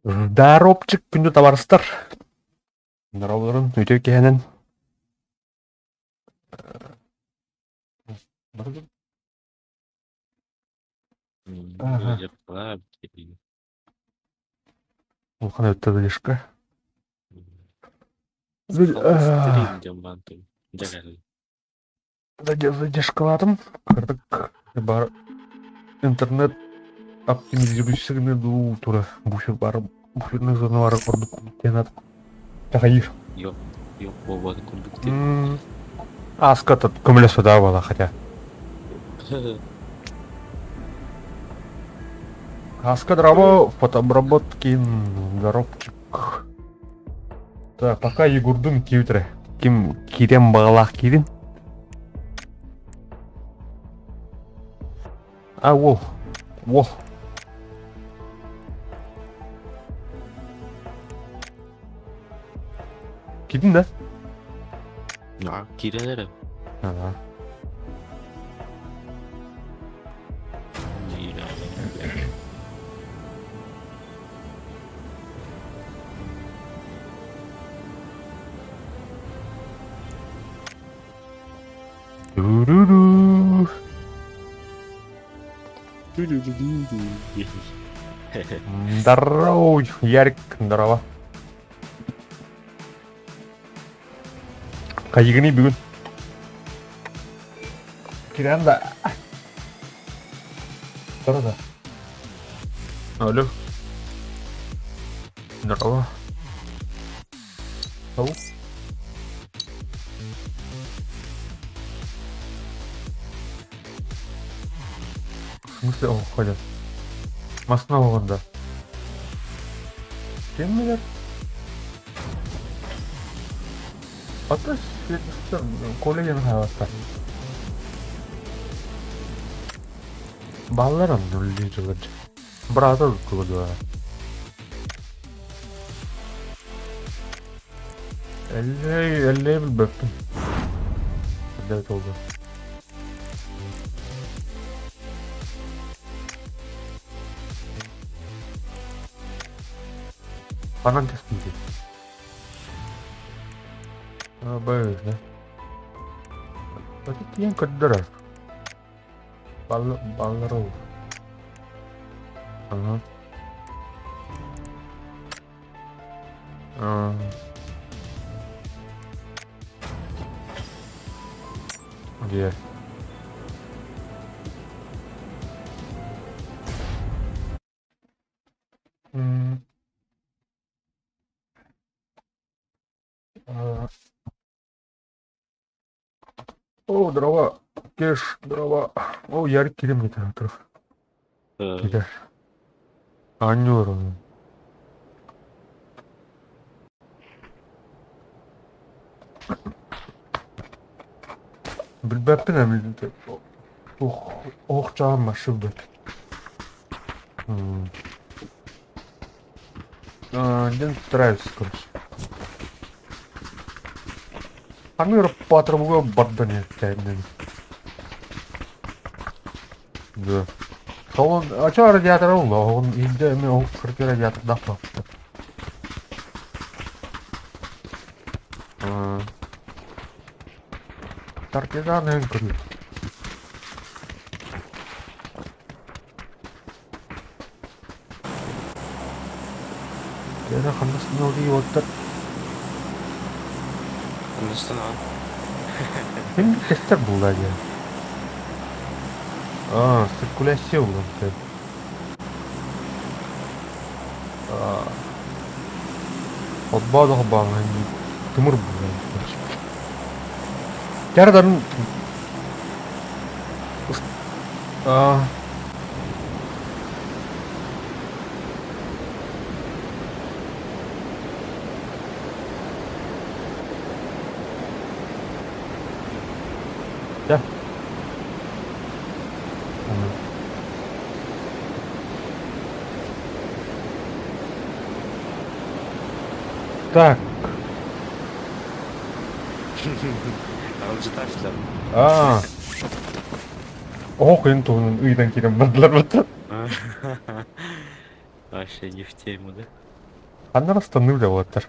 Здоровчик, күндү табаарыстар! Здороволорун, үтүө киһинэн. Ага. Улахан өттө задержка. Задержкалаатым. Кырдык бар интернет оптимизирующийся дуу тура буфер бар буферный зона бар курдук диэн Тахайыр. Yok, yok буолбат курдук диэн. Ааска көмөлөспөтө буола хотя. Аска драво фотообработкин горобчик. Так, пока Егордун киүтре. Ким кирен бағалақ кирин? А, во. Во. Кирдин да? А, киирэн эрэ. Ага. Ду-ду-ду. Здорово, Ярик, здорово. Хайыгыный бүгүн? Киран да. Да. Алло. Здорово. Ау. В смысле он ходит? Массына оҕонда. Ким билэр? Ата Коля диэн хаалаттар. Баллар онно үлэлии сылдьар. Быраата туттуга Эллэй, эллэй билбэппин. Эллэй толду. Ханан кэспиити? Б, да. Ити тиийэн көрдөрөр. Бал баллар Ага. А. Где? М. А. О, дрова. Кеш, дрова. О, Ярик кирим не туров. Киде. Аннюр. Билбэппин эми ох чаҕым машыбыт. Дэн стараюсь, короче. Ханнык патрубуга бардан иһиттээннин. Да. Салон, а чё радиатор улла? Он иһирдьэ эмиэ ол кырдьа радиатордаах буолбут. Партизан эн көрүү. Киэнэ ханна сынньалыы уоттар? Ханнастан аҕа? Ким тэстэр булла диэн. Аа, циркуляция булан Аа, холбоо да холбооҥҥун тымыр булан Чардан Аа Чэ. Так. Аралдьытааччылар. Аа. Оһох ыйын туһунан ыйытан киирэн бардылар бата. Вообще не в тему, да? Ханна ыстаныы да уолаттар.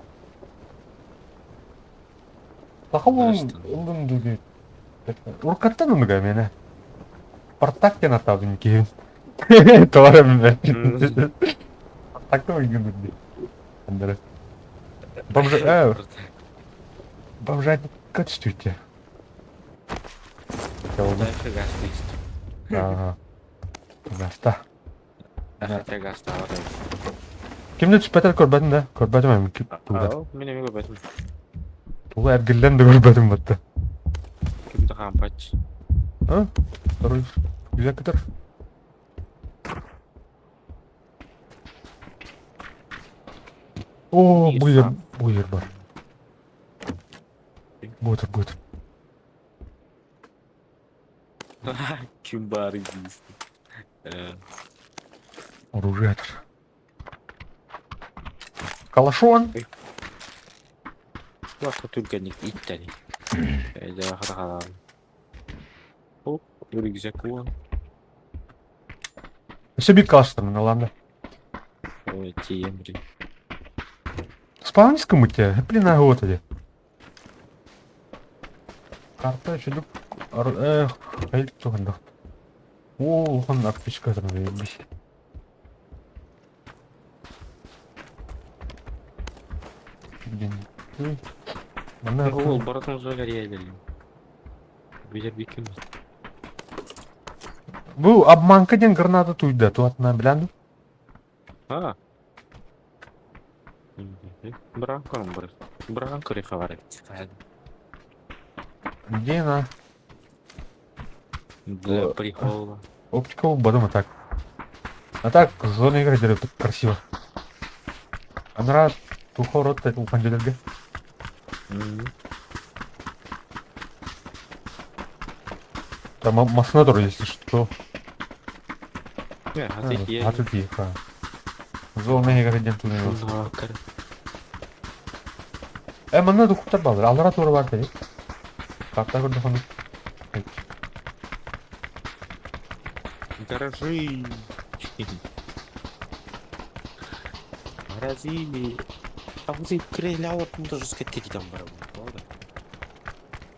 Саха уолун ыллын дуу Уруккаттан оннуга миэнэ. Спартак диэн аттаабын киһим. Тоҕо эрэ билбэппин. Спартакка ойгун дии. Андара. Бомжа... Бомжатникка түстүүтэ. Дальше газ Ага. Гаста. Хотя газтаабат эбит. Ким да түспэтэр көрбөтүм да. Көрбөтүм эми тугу. Мин эмиэ көрбөтүм. Тугу эргиллэн да көрбөтүм батта. Ким да хаампач. А? Второй. Güzel кытар. О, бу ер, бу ер бар. Будет, будет. Ким баарый дии. Оружиятор. Калашон! Туохха түргэнник иттэн. Дьэ хатахалаан. Оп, рюкзак уон. Өссө биир калаштармын ылаанда. Ой, тиийэн блин. Спавнись кымытте, блин, вот эти. Карта үчүдүк эх туһандах. Оо, улахан аптечка бис. Блин. Манна Ол барытын узуга кэрийэллэр. Билэр биккин. Бу обманка диэн граната туйда, туатынан билэн. А. Браан көрөн бар. Браан көрүөххэ бар эбит. Где она? Для прикола. Оптика потом а так. А так, зона игры делают красиво. Анара тухорот улхан дьэлэргэ. Там масына тур, если что. Хаты тихо. Зона игры диэн туннел. Э, манна духуттар баллар. Аллара тура бар дedi. Карта көрдөхөнү. Гаражи. Гаражи. А вот и креля тоже скатили там бар.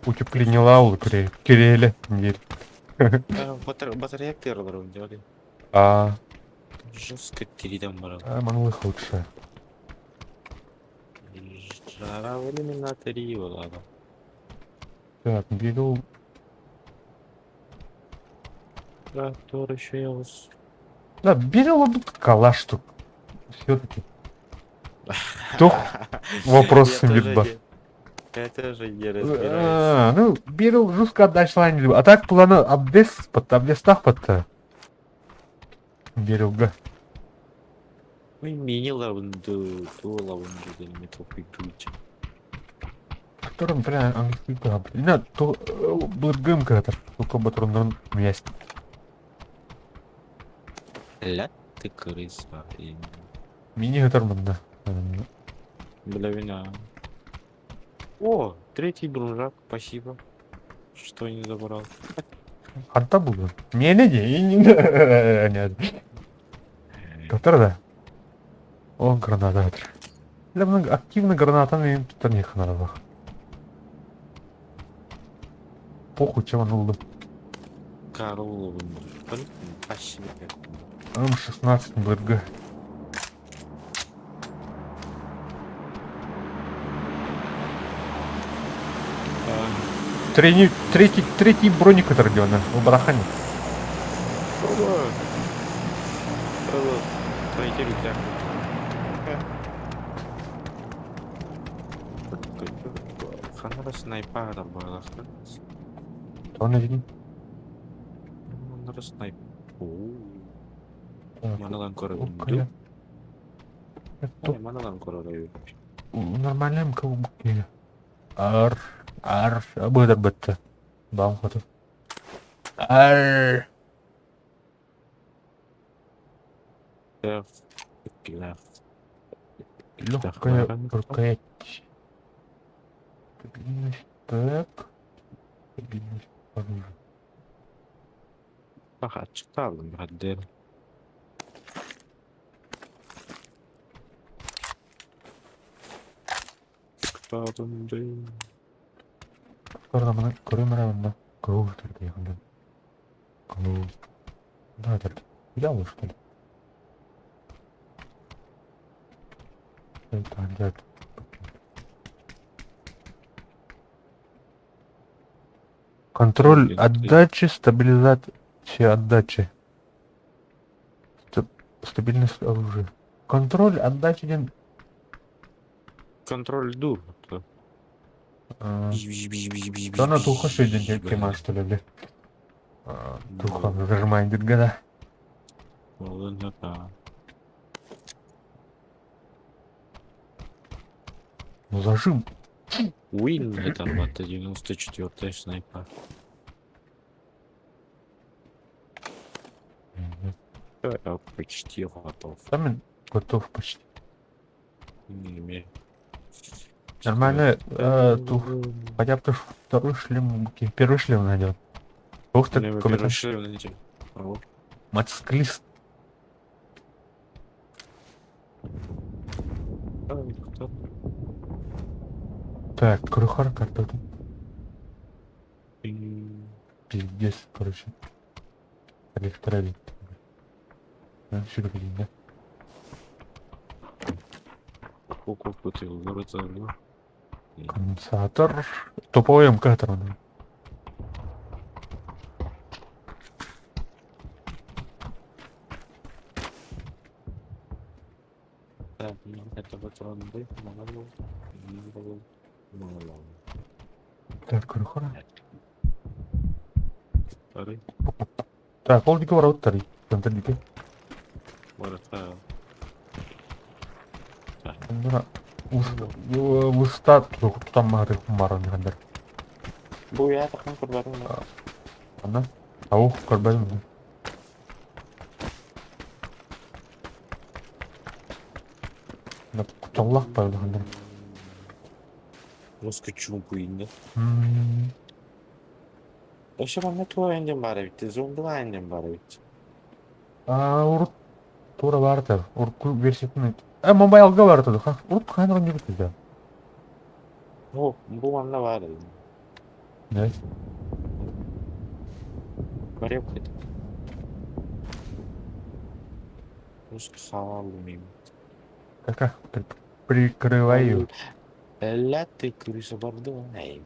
Утепление лаулы киреле. Дир. Батарея первого делали. А. Жестко там бар. А, манлых лучше. Жара времена три, ладно. Так, беру. Трактор еще я вас. Да, беру калаш тут. Все-таки. Тух вопрос судьба. Я тоже не разбираюсь. А, ну, беру жестко отдача. А так планы обвес под обвестах под Берилга. Ой, мини лаванду, ту лаванду, да не толкуй дуть. Которым прям английский Не, то блыргым кратер. Только батроннан есть. Ля ты крыса. Мини гатарманда. Бля, вина. О, третий дружак, спасибо. Что не забрал. Ханта буду. Не, не, не, не, не. Который да? О, граната. Для много активно граната мен тут не ханарах. Похуй, чем он улды. Карл, спасибо. М16 БРГ. Третий, третий, третий броник это Родиона, в Барахане. Третий рюкзак. Ханара снайпер балахта. Он один. Ханара снайп. Маналан король. Маналан король. Нормально МК. Ар, ар, быдар бытты. Бам хоту. Ар. Легкая рукоять. Так. Оружие. Ага, читал, отдел. Көрө көрүм эрэ онно. Кыыл төрдүйэхин. Кыыл. Да, төрд. Я что ли? Это Контроль отдачи, стабилизация отдачи. Стабильность оружия. Контроль отдачи диэн... Контроль дур. Дана туха шөйден тема что ли, бля. Туха зажимай да. Да. Ну зажим. Уин это вот 94-я снайпер. Я почти готов. Сам готов почти. Не Нормально, тух, хотя бы второй шлем, первый шлем найдет. Ух ты, первый шлем найдет. Мотоциклист. Так, крухар картофель. Пиздец, короче. Электролит. Сюда, да? Конденсатор. Топовый МК-тор. Так, ну, это вот он был, мало, мало. Так, крухара. Второй. Так, ол диэки барабыттар центр диэки. Барыта. Онно уста тутан маары баран хандар. Бу я такын көрбөтүм. Ана. Ау, көрбөтүм. Куталлах бар хандар. Музыка чумпу инде. Ошо манна туа энден бара битти, зомбила энден бара битти. А, урут тура барда. Урукку версиятын. А, мобайлга бар ха. Урут ханыр не битти. О, бу манна бар. Да. Көрөп кет. Музыка халал Кака прикрываю. Ля ты крыса бордо. Эй.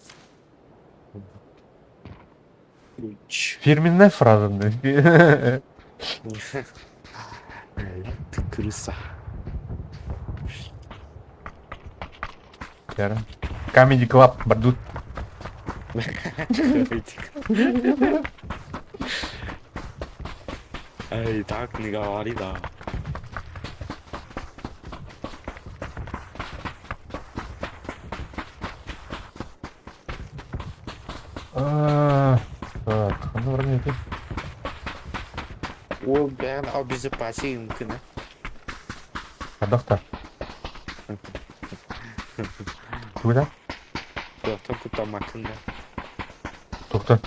Фирменная фраза. Ля ты крыса. Comedy Club бардут. Эй, так не говори, да. Так, ну вроде ты. Ол бәрін обезопасить мүмкін. Доктор. Куда? Доктор кутамакында. Доктор.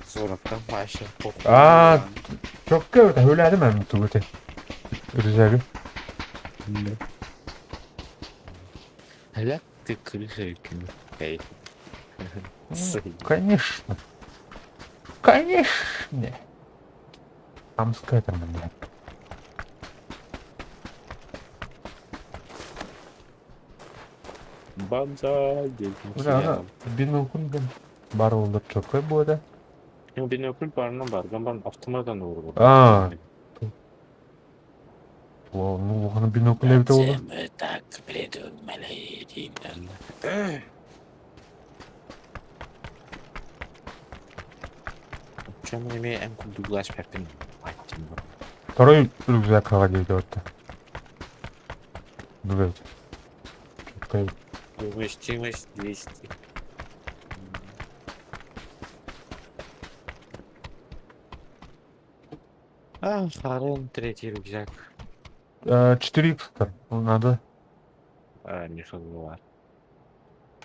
Зораптан маша. А, чокка өтө мен тугуте. Рюкзагы. Ля ты крыса екен. Эй. Конечно. Конечно. Хамская там, блядь. Бамза, Бля, бинокль бар олдар чокой буде. Ну, бинокль барынан бар, гамбан автоматан ууру. А. Ну, аны бинокль эбите болду. Мы так придумали деймден. Чем эме эм кулдуглаш пепин. Второй рюкзак дейт отта. Блядь. Чокой. Вместимость 200. А, второй, третий рюкзак. 4 х надо. А, не хазыла.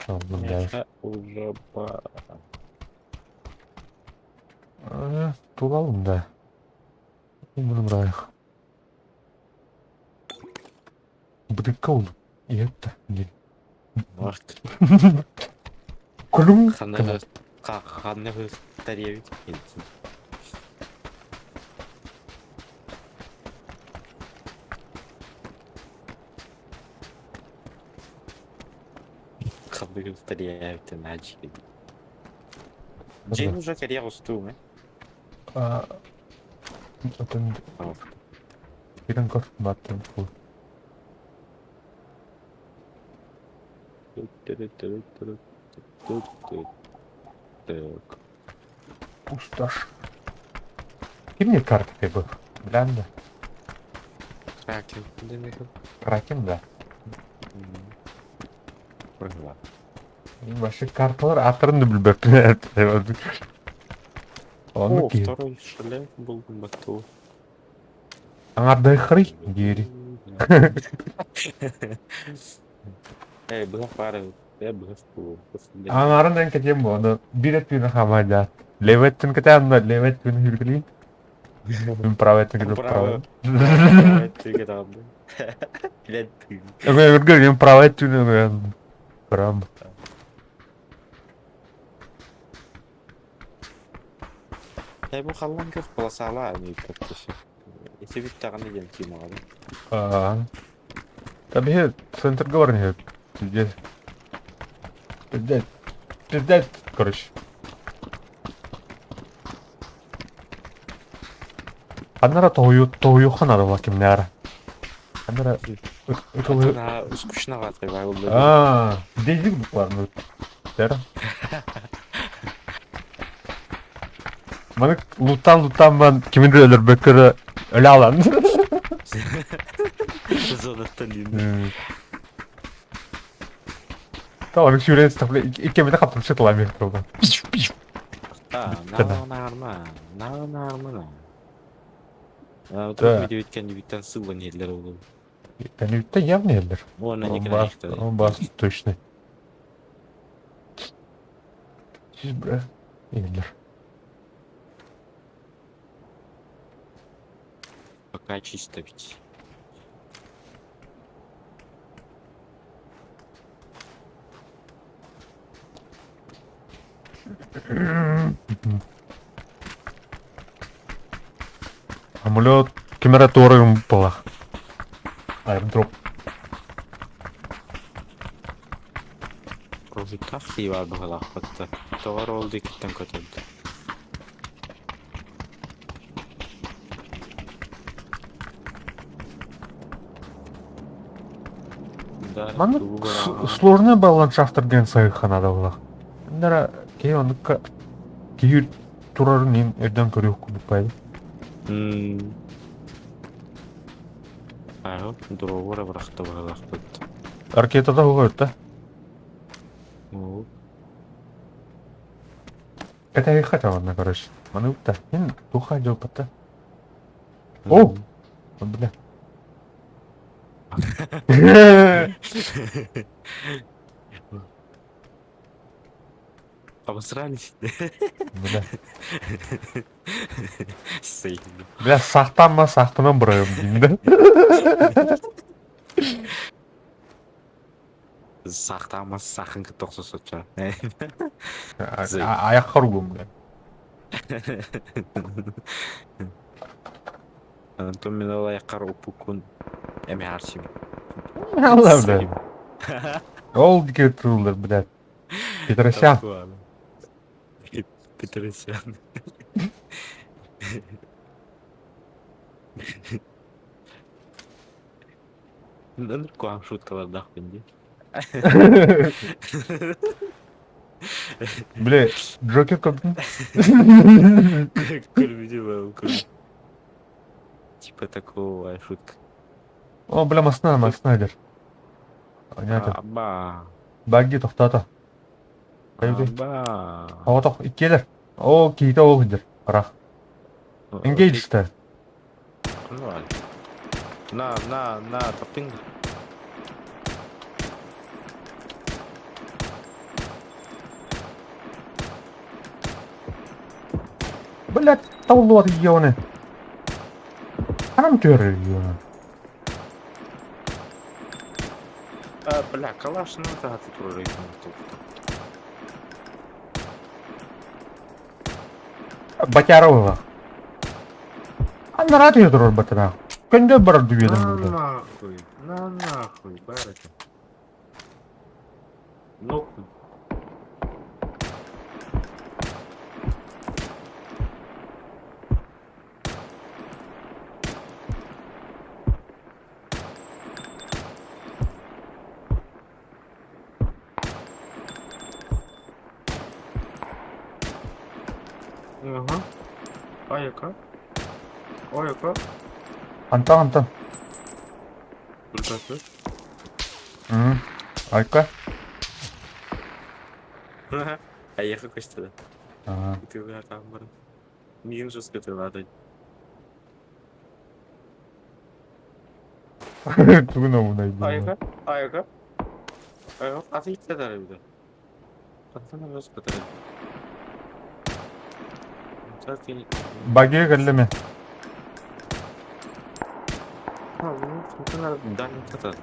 Да. Это уже по... Тулалым да. Bunu bırak. Быдыкка ол. Иетта. Кулум Ханна ханна тарьябит Ханна тарьябит наачи. Дьиэн уже кэриэх устуум э? Отон кирен көр баттын кул. Так. Пустошь. Кимне карта был? Блянда. Кракен. Кракен, да. Вообще карталар аттарын да билбэппин. О, второй шлем был готов. Аҥардайхарый диэри. Э, быһах баар э, быһах буолуо. Аҥарын эн кэтиэм буолла. Биир өттүнэ хамайда. Левый өттүн кэтээн да, левый өттүн хүргүлүүн. Мин правый өттүн кэтэ правый. Правый өттүн кэтэҕин. Өҥө мин правый өттүн өҥөйөн. Прям. Э, бу халлаан көх полосалаа аны Ити бүттэҕинэ диэн тиимаҕабын. Аа. Та биһи центрга баран иһэбит. Пиздец. Пиздец. Пиздец, короче. Ханнара тоһуйу тоһуйуохха наада кимнээҕэр. Ханнара ытылы Скучновато Аа, дезик буквально. Тэр. Маны луттан луттан бан кимин де өлөрбөккө эрэ өлө алан. Зонаттан иин. Tamam сүүрэн истэхпинэ иккэммитэ хаптарчы тылаам турда. Наарма, наарма. Бүтүбүт сыллан иһиллэр ол. Тэнүүттэн явно иһиллэр. Уонна Николай Бас точно. Бля, иһиллэр. Пока чисто ведь. Самолет ким эрэ туора буоллах. Аэродроп. Прожитав бар быһалаахпытта. Тоҕо ол диэкиттэн көтөрдө. Маннык сложный был ландшафтар диэн сайыхха наада буоллах. Нара киһи оннукка киһи турарын иһин өйдөөн көрүөх курдук баайы. Ааҕы дроҕура бырахта быһалаахпыт. Ракетата уһуйта. Кэтэһиэххэ этэ короче. Маны укта. Мин туохха дьылпатта. О! Бля. Обосрались? Бля. Сейм. Бля, сахтанма сахтанан бырайым деймін да. Сахтамас сахын кытта охсосочча. Аяққа ұргум, бля. Антон мен ол аяққар уппуккун эми арсим. Алла, бля. Ол кетулар, блядь. Петросян. Петросян. Ныркуам шуткалардаахпын дии. Бля, Джокер көрдүн? Көрбүтүм Типа такого шутка. О, бля, масна, масна дэр. Понятно. Аба. Багги тохтоото. Аба. Оҕотох иккиэлэр. Оо, киһитэ ол сылдьар. Ырах. Engage-тэ. На, на, на, таптың. Блядь, табыллыбат ионы. Ханам түһэр ионы. А, бля, калаш надо турар Батярова. Анараа түһэ турар батыраах. Көндө барар дүбүөдэн На буолла. нахуй, на нахуй, барыта. Нохуй. Ага. Айака. Айака. Антон, Антон. Здравствуй. Айка. Айака көстө да. Ага. Ытыылар там баран. Миигин жестко ытыылаата. Тугун омунайдым. Айака. Айака. Айака. Аты итте да. Хантан жестко ытыылар. Багия кэллэ Да, не это.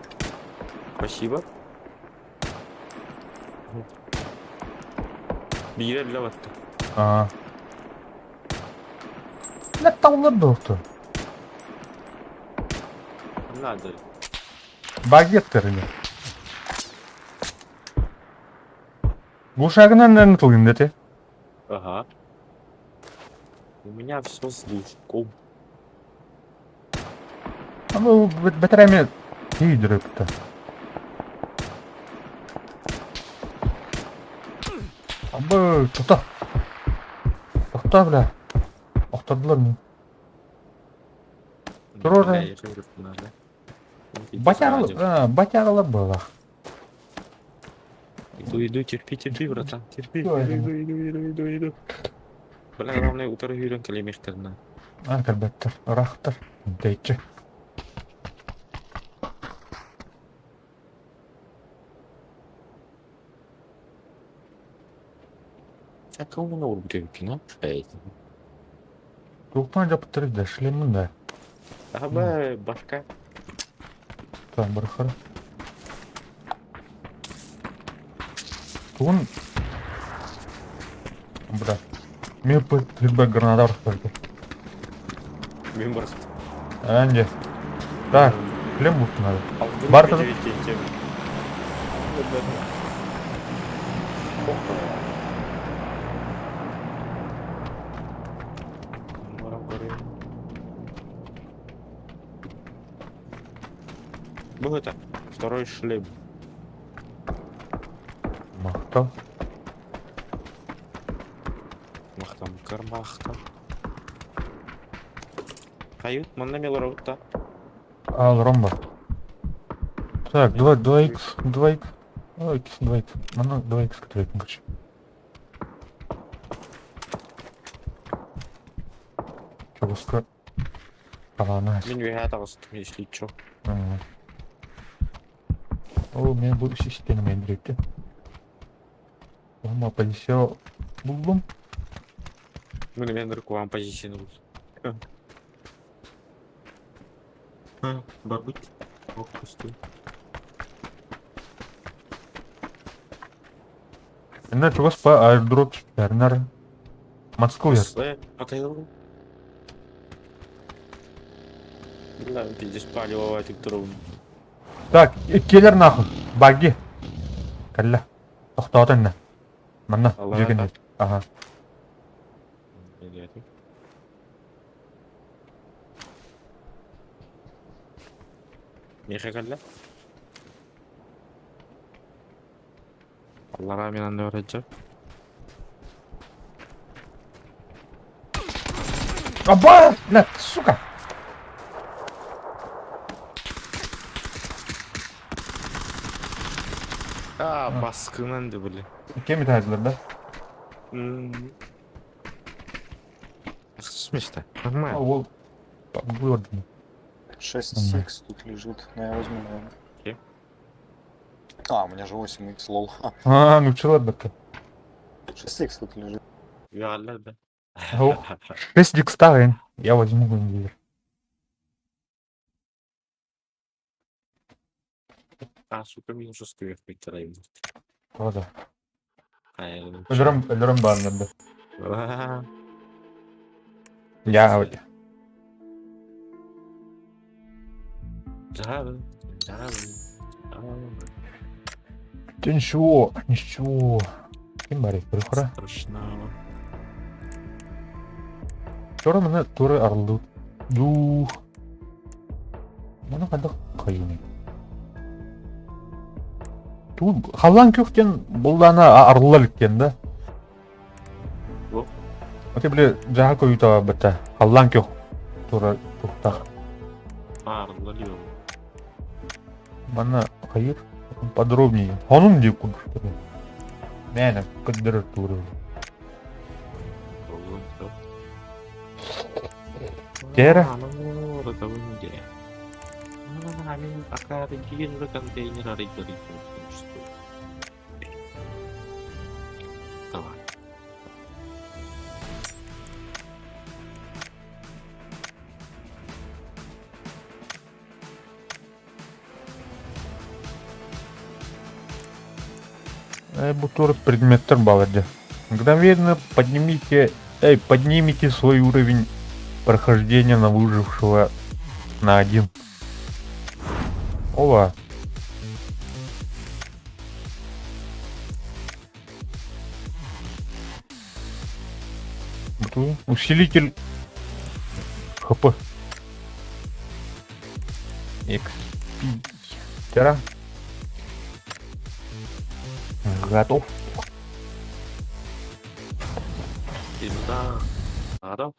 Спасибо. Биирэ билэ батта. Аа. Не таулар доохту. Надо. Багеттер ини. Глушагынан ытылгын дете. Ага. У меня все с глушком. А ну бэтэрэми тиидер өттө. Абы, тоқта. Тоқта, бля. Охтордулар мин. Турор. Бля, я говорю, надо. Батярылар, батярылар была. Иду, иду, терпи, терпи, братан, терпи. Всё, Иду, иду, иду, иду, иду. Бля, главное, утары үйрен кэлиэмиэхтэринэ. А, кэлбэттэр, ыраахтар. Тэйчи. Кому на урбутевкина? Эй. Туохтан дьапыттар да, шлеммин да. Ага, башка. Там барахара. Тугун... Бля. Мен стрельба граната барахтар. Мен бар. Анде. Так, шлем будет надо. Бар тоже? Был это второй шлем. Махтал. Махтам, кармахтам. Кают, манна мелоротта. Ал, ромба. Так, 2, 2х, 2х. Ой, x, 2х. Манна 2х который короче. Чего Алана. Мен үһэ если чё. О, мен бу система мен директе. Ома позиция булдум. Ну, мен рукавам позицияны был. Барбыть. Ох, пустой. Энер чугас па аирдроп түстэринэр. Москву яр. Атайдыл. Бля, пиздец, палево этих. Так, келер нахуй. Баги. Кэллэ. Тохтоот эннэ. Манна, Аллах дьүгүн. Ага. Меха кэллэ. Аллара мен анда бараджа. Аба! Бля, сука! А, баскынан да, бля. Кем это да? Смешно. Нормально. Ол вырдым. 6х тут лежит, но я возьму, наверное. Окей. А, у меня же 8х, лол. А, ну чего это? 6х тут лежит. Галлар да. 6 дикстарин. Я возьму гундир. А, сука, минус шестой. Тоҕо да. Өлөрөм, өлөрөм бааннарда. Я Ты ничего, ничего. Ким барый, Прихора? Страшного. Вчора мене тури орлу. Дух. Маны хайдах хайыный? Тут халлан күхтен буллана арылла иликтен да. Ати били жаха көйүтэ бата халлан күх тура тухтах. Арылла диyor. Манна хайыр подробнее. Хонум дип курдук. Мээнэ көрдөрөр тууру. Тера. Давай. Бу тур предметтер баар дии. Мгновенно поднимите, эй, поднимите свой уровень прохождения на выжившего на один. Ова. Усилитель ХП. XP. Тера. Готов. Да. Готов.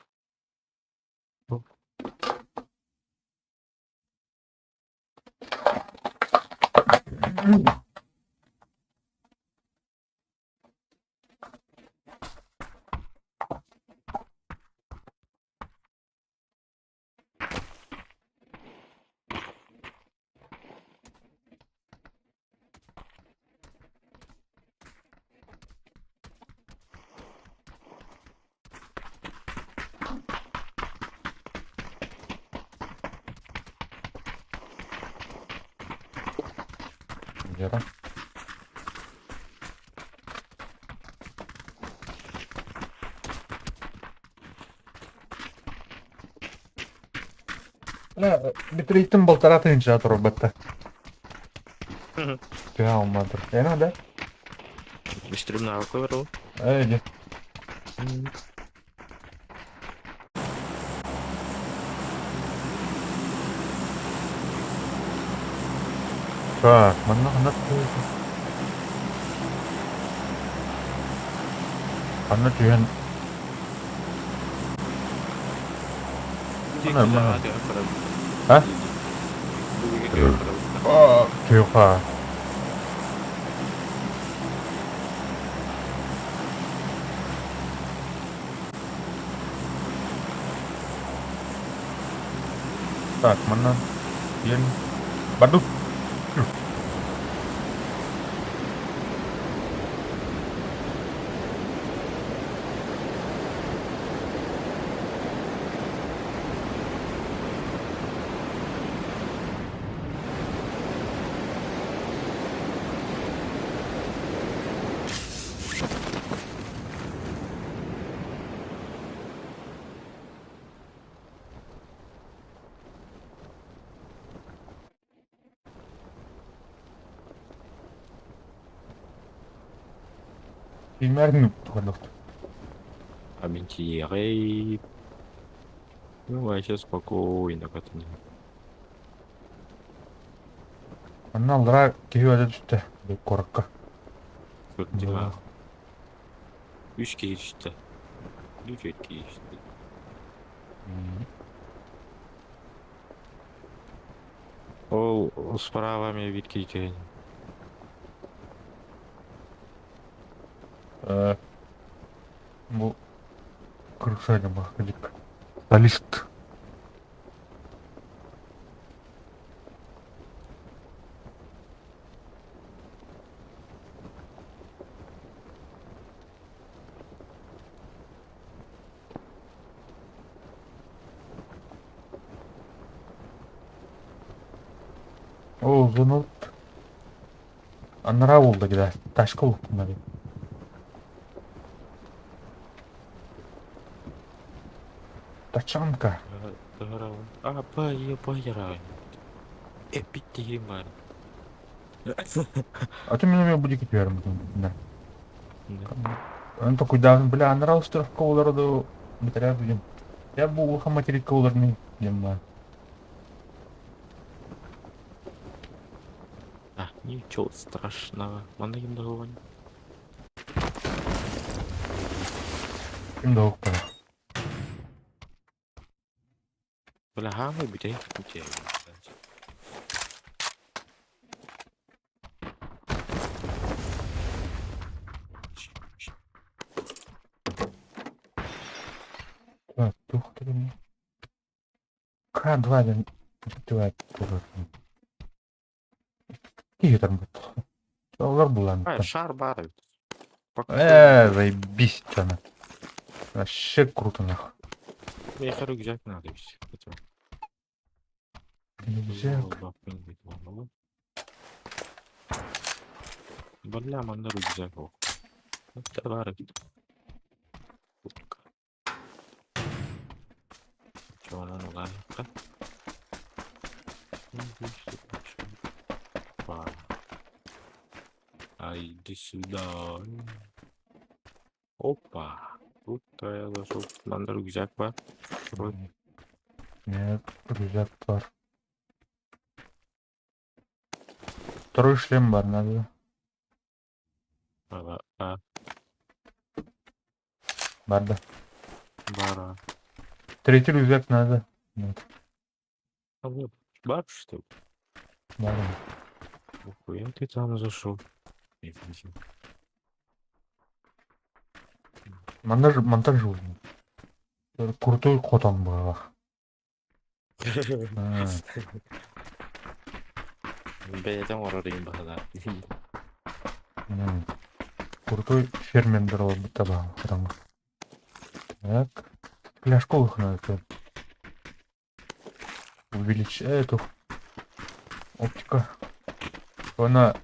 Вера. Бля, Дмитрийтин полтора тысячи турбатта. Ты алмадыр. Эна да? Стрёмно алкоголь. Эй, иди. Так, манна ханна Ханна түһэн Нормально. А? Тихо. Так, манна Ел. Бардук. Примерно туһанах. Аментирей. Ну, а сейчас спокойно катни. Манна аллара киһи өлө түстэ куоракка. Дела. Үс киһи. Үч киһи. Ол справа мен бир киһи. Бу крыса бахадик. Солист. О, звонок. Анараа буолла дии, тачка бултунна дии. Тачанка. А, поехали. Эпить бар. А ты меня будет теперь. Да. Он такой, да, бля, анараа островка олорду битэрэ билим. Я бу улахан материкка олорну диэн баар. А, ничего страшного. Манна ким да суоҕун. Ким да суох баар. Бля, хаамай бүтэй бүтэй. Так, туох тэрий К2 диэн бүтүбэт турар. Киһи турбут. Олор А, булан. шар бар эбит. Заебись она. Вообще круто нахуй. Миэхэ рюкзак надо ведь. Рюкзак. Бля, манна рюкзак ол. Это бар эбит. Куртка. Чего она ылаайахха? Опа. А иди сюда. Опа. Тут я зашел. Манна рюкзак бар. Вроде. Нет, рюкзак бар. Второй шлем бар надо. А, а, Бар да. бара. Третий рюкзак надо. Нет, А вот, бар, что ли? надо. Нихуя ты там зашел. Извините. Монтаж, монтаж уже. Крутой хотон был. А, Бэйэтэ оҥорор иһин баһылаа. Крутой фермер буолбута баа хотоҥҥо. Так. Пляжка надо. Увеличь эту оптика. Она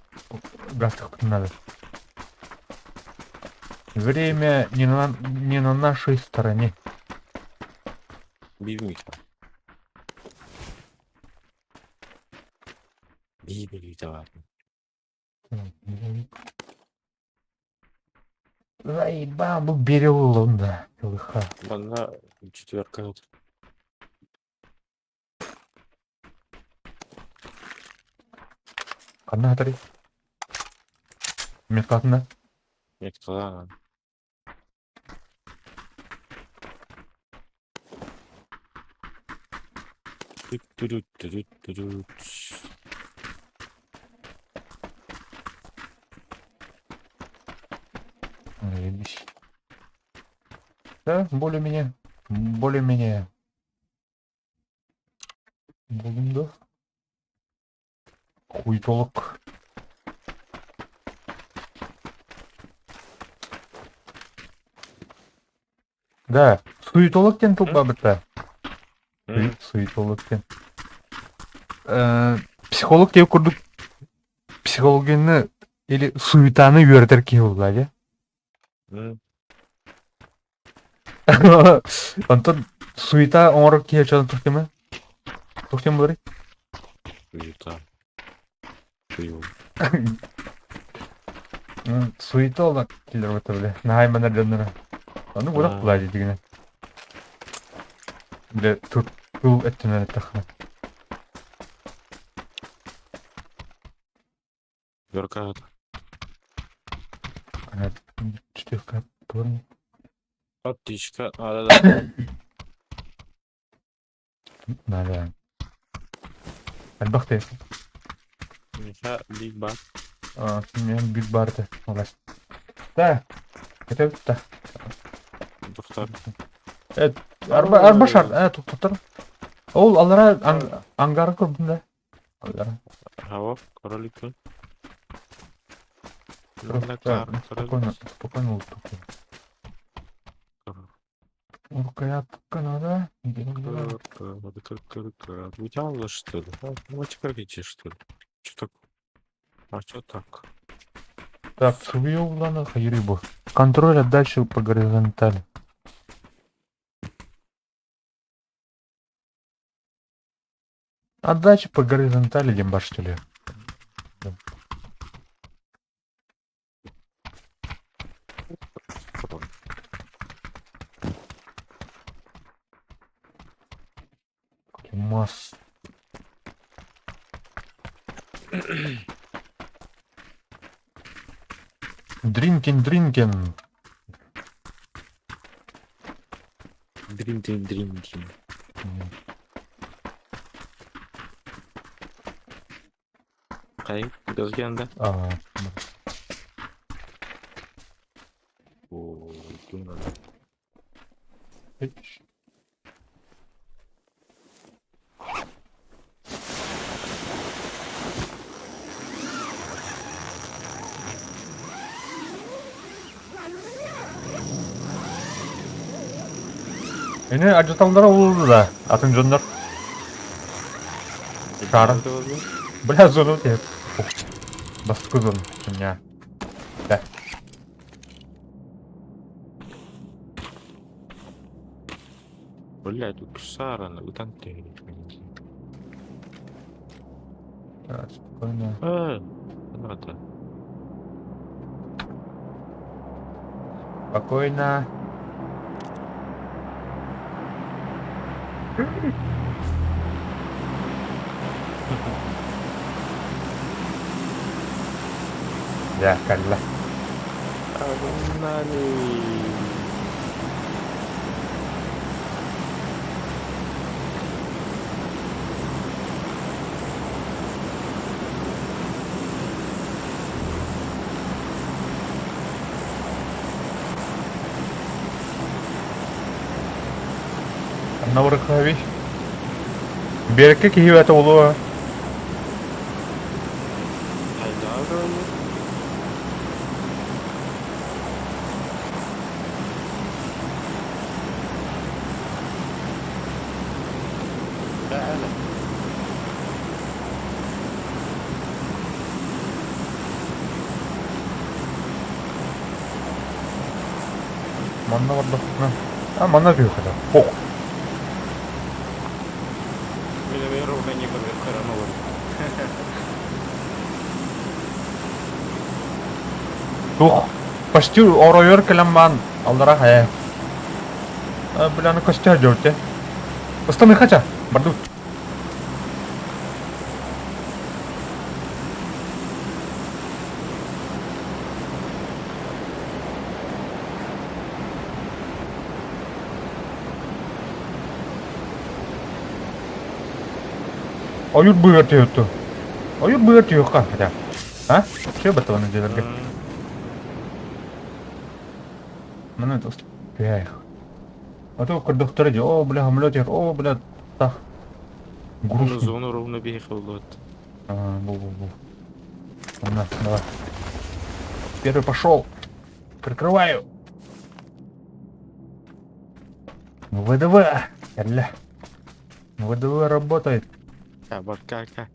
газ надо. Время не на нашей стороне. Биир мүнүүтэ. Биир мүнүүтэ баар. Заебал, был берил да. ЛХ. Манна четверка. Ханна хатарый? Меткатына. Мектала. Түт-түрүт-түрүт-түрүт. Заебись. Да, более-менее. Более-менее. Будем, да? Хуйтолог. Да, суетолог диэн тыл баар. Суетолог диэн. Психолог диэн курдук психологияны или суетаны үөрэтэр киһи буолла дии. Онтон суета оҥорор киһи дьон туох диэмэ? Туох диэн буоларый? Суета. Суета. Суетолог дииллэр буолта бile. Наһаа айманар дьонноро. Ону буолах Аа. буолаа дии дигинэ. Бile тыл өттүнэн эттэххинэ. Верка. Четырка турни. Аптечка. А, да, да. Надо. Элбэх тиэ. Миэхэ биир баар. А, мен биир баар этэ. Молодец. Да. Это да. Доктор. Арба арба шар, туттар. Ол алара ангар көрдүм да. Алара. Хаво, королик. Да, спокойно, спокойно уступи. Рукоятка надо. Вытянула, что ли? Ну, что ли? Что так? А что так? Так, субъё улана хайрыбу. Контроль отдачи по горизонтали. Отдача по горизонтали диэн бар что ли? Мас. Дринкин, дринкин. Дрин, дрин, дрин, дрин. Хайа, газгенда. А, О, думаю. Ини адьыталлара улуу да, атын дьоннор. Шара. Бля, зону тебе. Бастакы зону. Меня. Да. Бля, тут Сарана, ытан Так, спокойно. А, надо. Спокойно. Дьэ, кэллэ. Погнали! Анна Барыхович. Биэрэккэ киһи бэйэтэ буолуо. Манна бардахпына. А манна түһүөххэ Ох. Туох почти оройугар кэлэн баан аллара хайа. Бля, аны көстө дьөртө. Ыстамый хача, бардыбыт. Ойуур быыгар түһүөхтү. Ойуур быыгар түһүөххэ хотя. А? Все баттабаны дьиэлэргэ. Маны түһээх. А то көрдөхтөрө дии, о, бля, самолет иһэр, о, бля, тах. Грустно. Зону ровно биһиэхэ болуот. А, бу, бу, бу. Ладно, давай. Первый пошел. Прикрываю. ВДВ. Ля. ВДВ работает. Кабакака.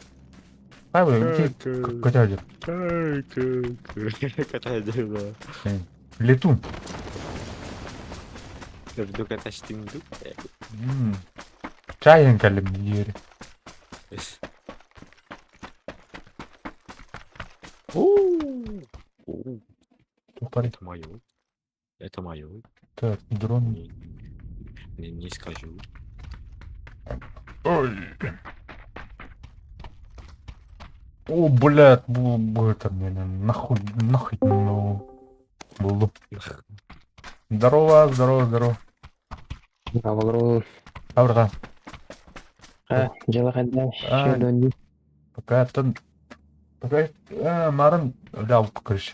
Павел, иди катядер. Катядер, да. Летун. Жду каташтиңду. Чайын кэллим диэри. Туох Это мое. Это мое. Так, дрон. Не, не скажу. Ой. О, блядь, бу, бу это меня нахуй, нахуй, ну, булду. Здорово, здорово, здорово. Браво, Абрата. А, дьыала хайдах? А, пока это... Пока... А, Марын, да, короче.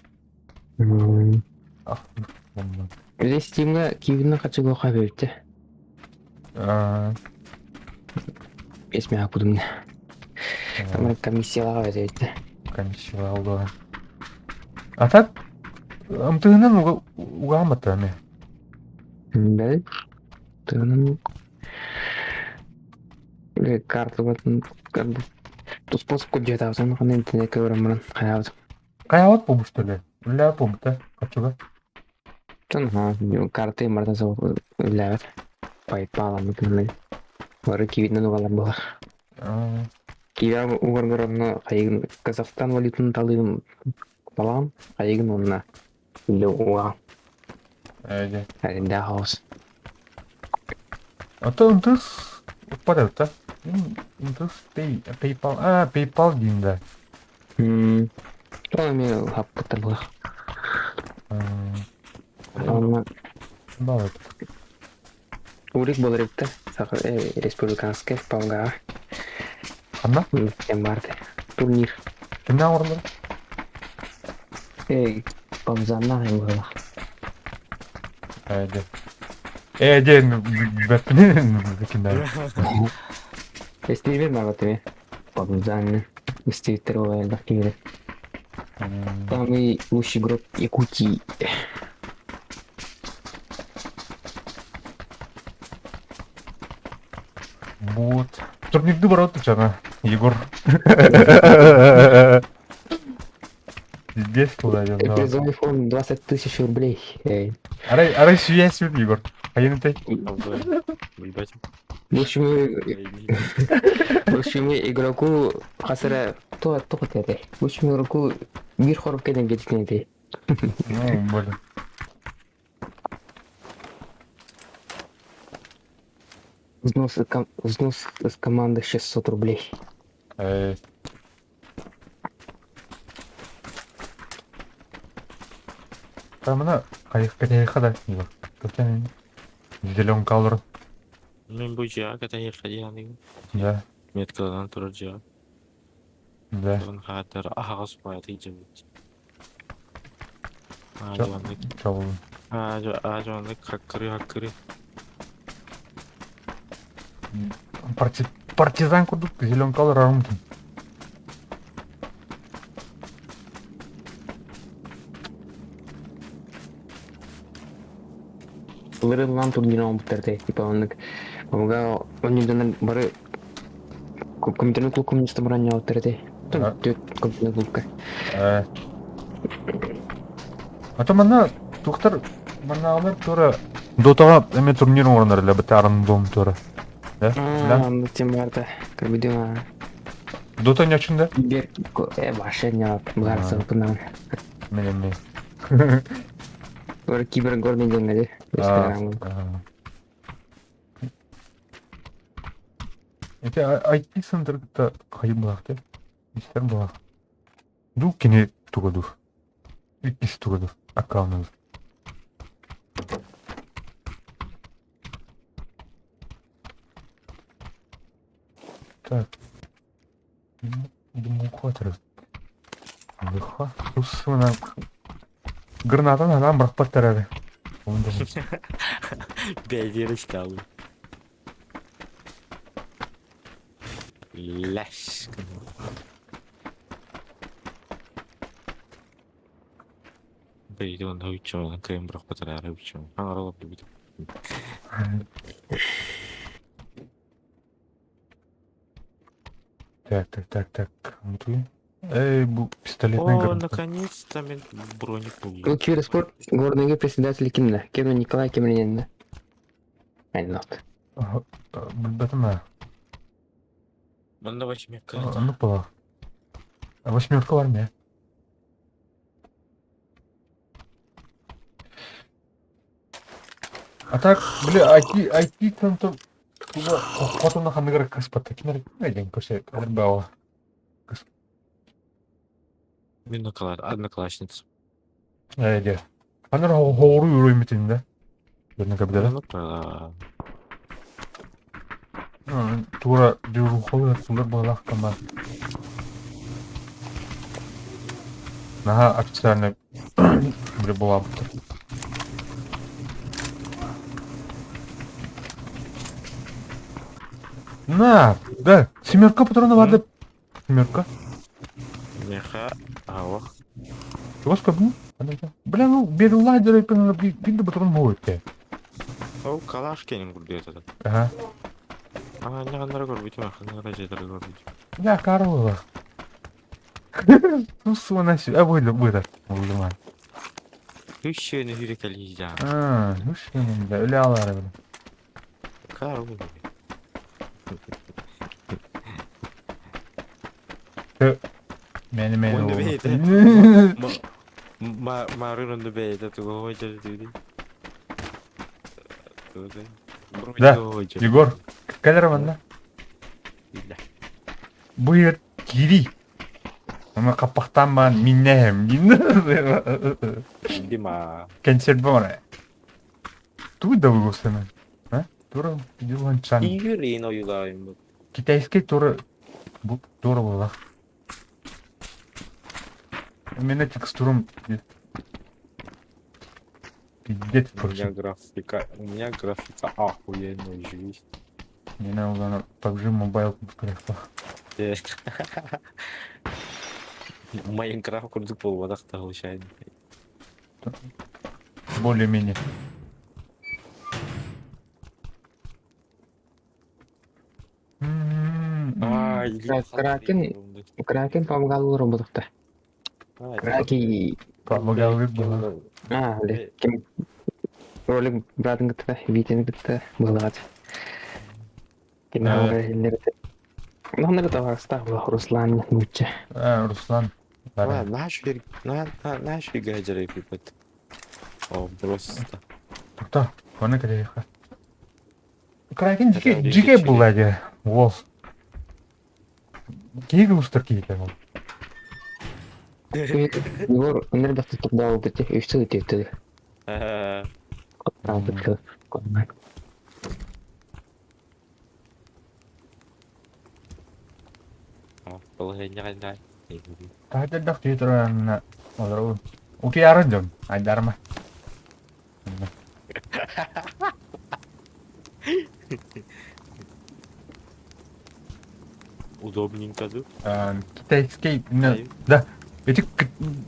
Ах, Били Стимҥа киирбитин хачыгы хабыпты. А, Биэс мэһэ кудумна. Там комиссиялаҕа эбит. Комиссия алла. А так, ымтыгынан угаамата эми. Бэл. Тыгынан картабатын как бы способ кудьятаабытын ханна интернетке көрөн баран хайаабыт. Хайаабат буолбут что ли? Үлэ буолбута хаччыга. Карты марта үллээбэт. PayPal аннык Бары кивинэн угалар буолар. Киирэ угаргар онно хайыгын Казахстан валютын талыым талаан хайыгын уонна үлэ угаҕын. Эйде. Эриндээх хаос. А то МТС уппат да? МТС PayPal, а PayPal диин да. Ол эмиэ хаппыттар буолар. Онно Балык. Урик буолар эбит Саха республиканскай Павгаҕа. Ханна? Кэм баарты. Турнир. Кимнээх оҥороллор? Эй, Павзаннаах быһыылаах. Ээ, дьэ. Ээ, дьэ, бэппин кимнээх. Эстиибин баар эми. Павзанны. Истибиттэр ол элбэх киһи. Самый лучший игрок Якутии. Вот. Турнирды барат жаңа, Егор. Здесь туда, Призовой фонд 20 тысяч рублей. Эй. Арай, арай связь Егор. Хайын ты? Лучшему, лучшему игроку хасара то то хотели. Лучшему игроку мир хоров кеден кетикнети. Ну, блин. Взнос, взнос с команды 600 рублей. Эй. Тамына хайых да Егор. Көтен зеленка алыр. Мен бу дьиэҕэ кэтэһиэххэ диэххэ Да. Меткаланан турар дьиэҕэ. Да. Тугун хаатар аһаҕас баайытый дьэбит. Чабыл. Аа дьоннук хаккыры хаккыры. Партизан курдук зеленка алыр арымтын. Лырыллан турнир оҥорбуттар типа оннук омуга онньуданар бары компьютерный клуб коммуниста бронялыттар этэ. Түөрт компьютерный клубка. А то манна тухтар маннаалар тура Дотаҕа эмиэ турнир оҥороннор элэ бытта рандом тура. Да? А, ну тем барда. Көрбүтүм. Дота не очень да? Бер вообще не баарса кунан. Мен эмиэ. Ор кибергорный диэн Инстаграмҥа. Эти IT-центр кытта хайы булаахты. Истер булаах. Ду кини туга дур. Иккис туга дур. Аккаунт. Так. Думаю, Лыха. Тусына. Гранатан анан бырахпаттар эрэ. Бэйдиэри сталым. Лэш. Бэйди онно үччүм, кыайан бырахпатар үччүм. Аҥаралап дебит. Так, так, так, так. Эй, бу пистолетный О, граната. наконец-то мен броник Ну, булдум. киберспорт горныйга председатель кимнэ? Кимнэ Николай Кимриненнэ? Айнот. Билбэтим ээ. Манна восьмерка. Оннук буолар. Восьмерка бар мэ. А так, бля, IT, IT центр туга хотуна ханыгар кыспатта. Кинер диэн көрсө баҕа. Мен одноклассница. Ээ диэ. Анар хоору юруймутин да. Көрнө кабидара. Ну, да. Тура дюрухолар кулар балах кама. Наһаа официально бile буолаабыттар. На, да, семерка патрона баар да. Семерка. Меха, ауах. Чугас көрдүҥ? Бля, ну, берулай биир да патрон буолуо Ол калаш кенин курдук этэ. Ага. А, ньаҕаннара көрбүтүм, ахыннара дьиэлэри көрбүтүм. Я Карлова. Ну, суона а выйду, выйду. Выйду. Үс сүүнү хүрэ кэлиһдьаан. А, үс сүүнү да өлө алар эбит. Кару. Мени мени Онду oldu. бэйэтэ. Марын онду бэйэтэ тугу хойдор дии. Да, Егор, кэлэр манна. Бу ер кири. Оны қаппақтан маған миннәһем дин. Дима. Консерв бар. Тугу да выгосына. А? Тура дилан чан. Игорь ойулайым. Китайский тура бу тура була. Менә текстурам пиздец У меня короче. графика, у меня графика охуенная жизнь. Менә уланы PUBG Mobile курдук Майнкрафт курдук буолбатах да случайно. Более-менее. А, Кракен. Кракен помогал роботов-то. Краки... Помогал было. А, бля, кем... Ролик братын кытта, Витин кытта былаат. Ким Ну, наверное, став Руслан нучча. А, Руслан. Наш гаджеры пипет. О, просто. Кто? Оны кадеха. Кракен жике жике була Вол. Киги устар киги ол. Егор, наверное, тогда вот этих и все эти Таһдах титран олору. Утуярын дьон, айдарма. Удобненько, да? Китайский, да. Эти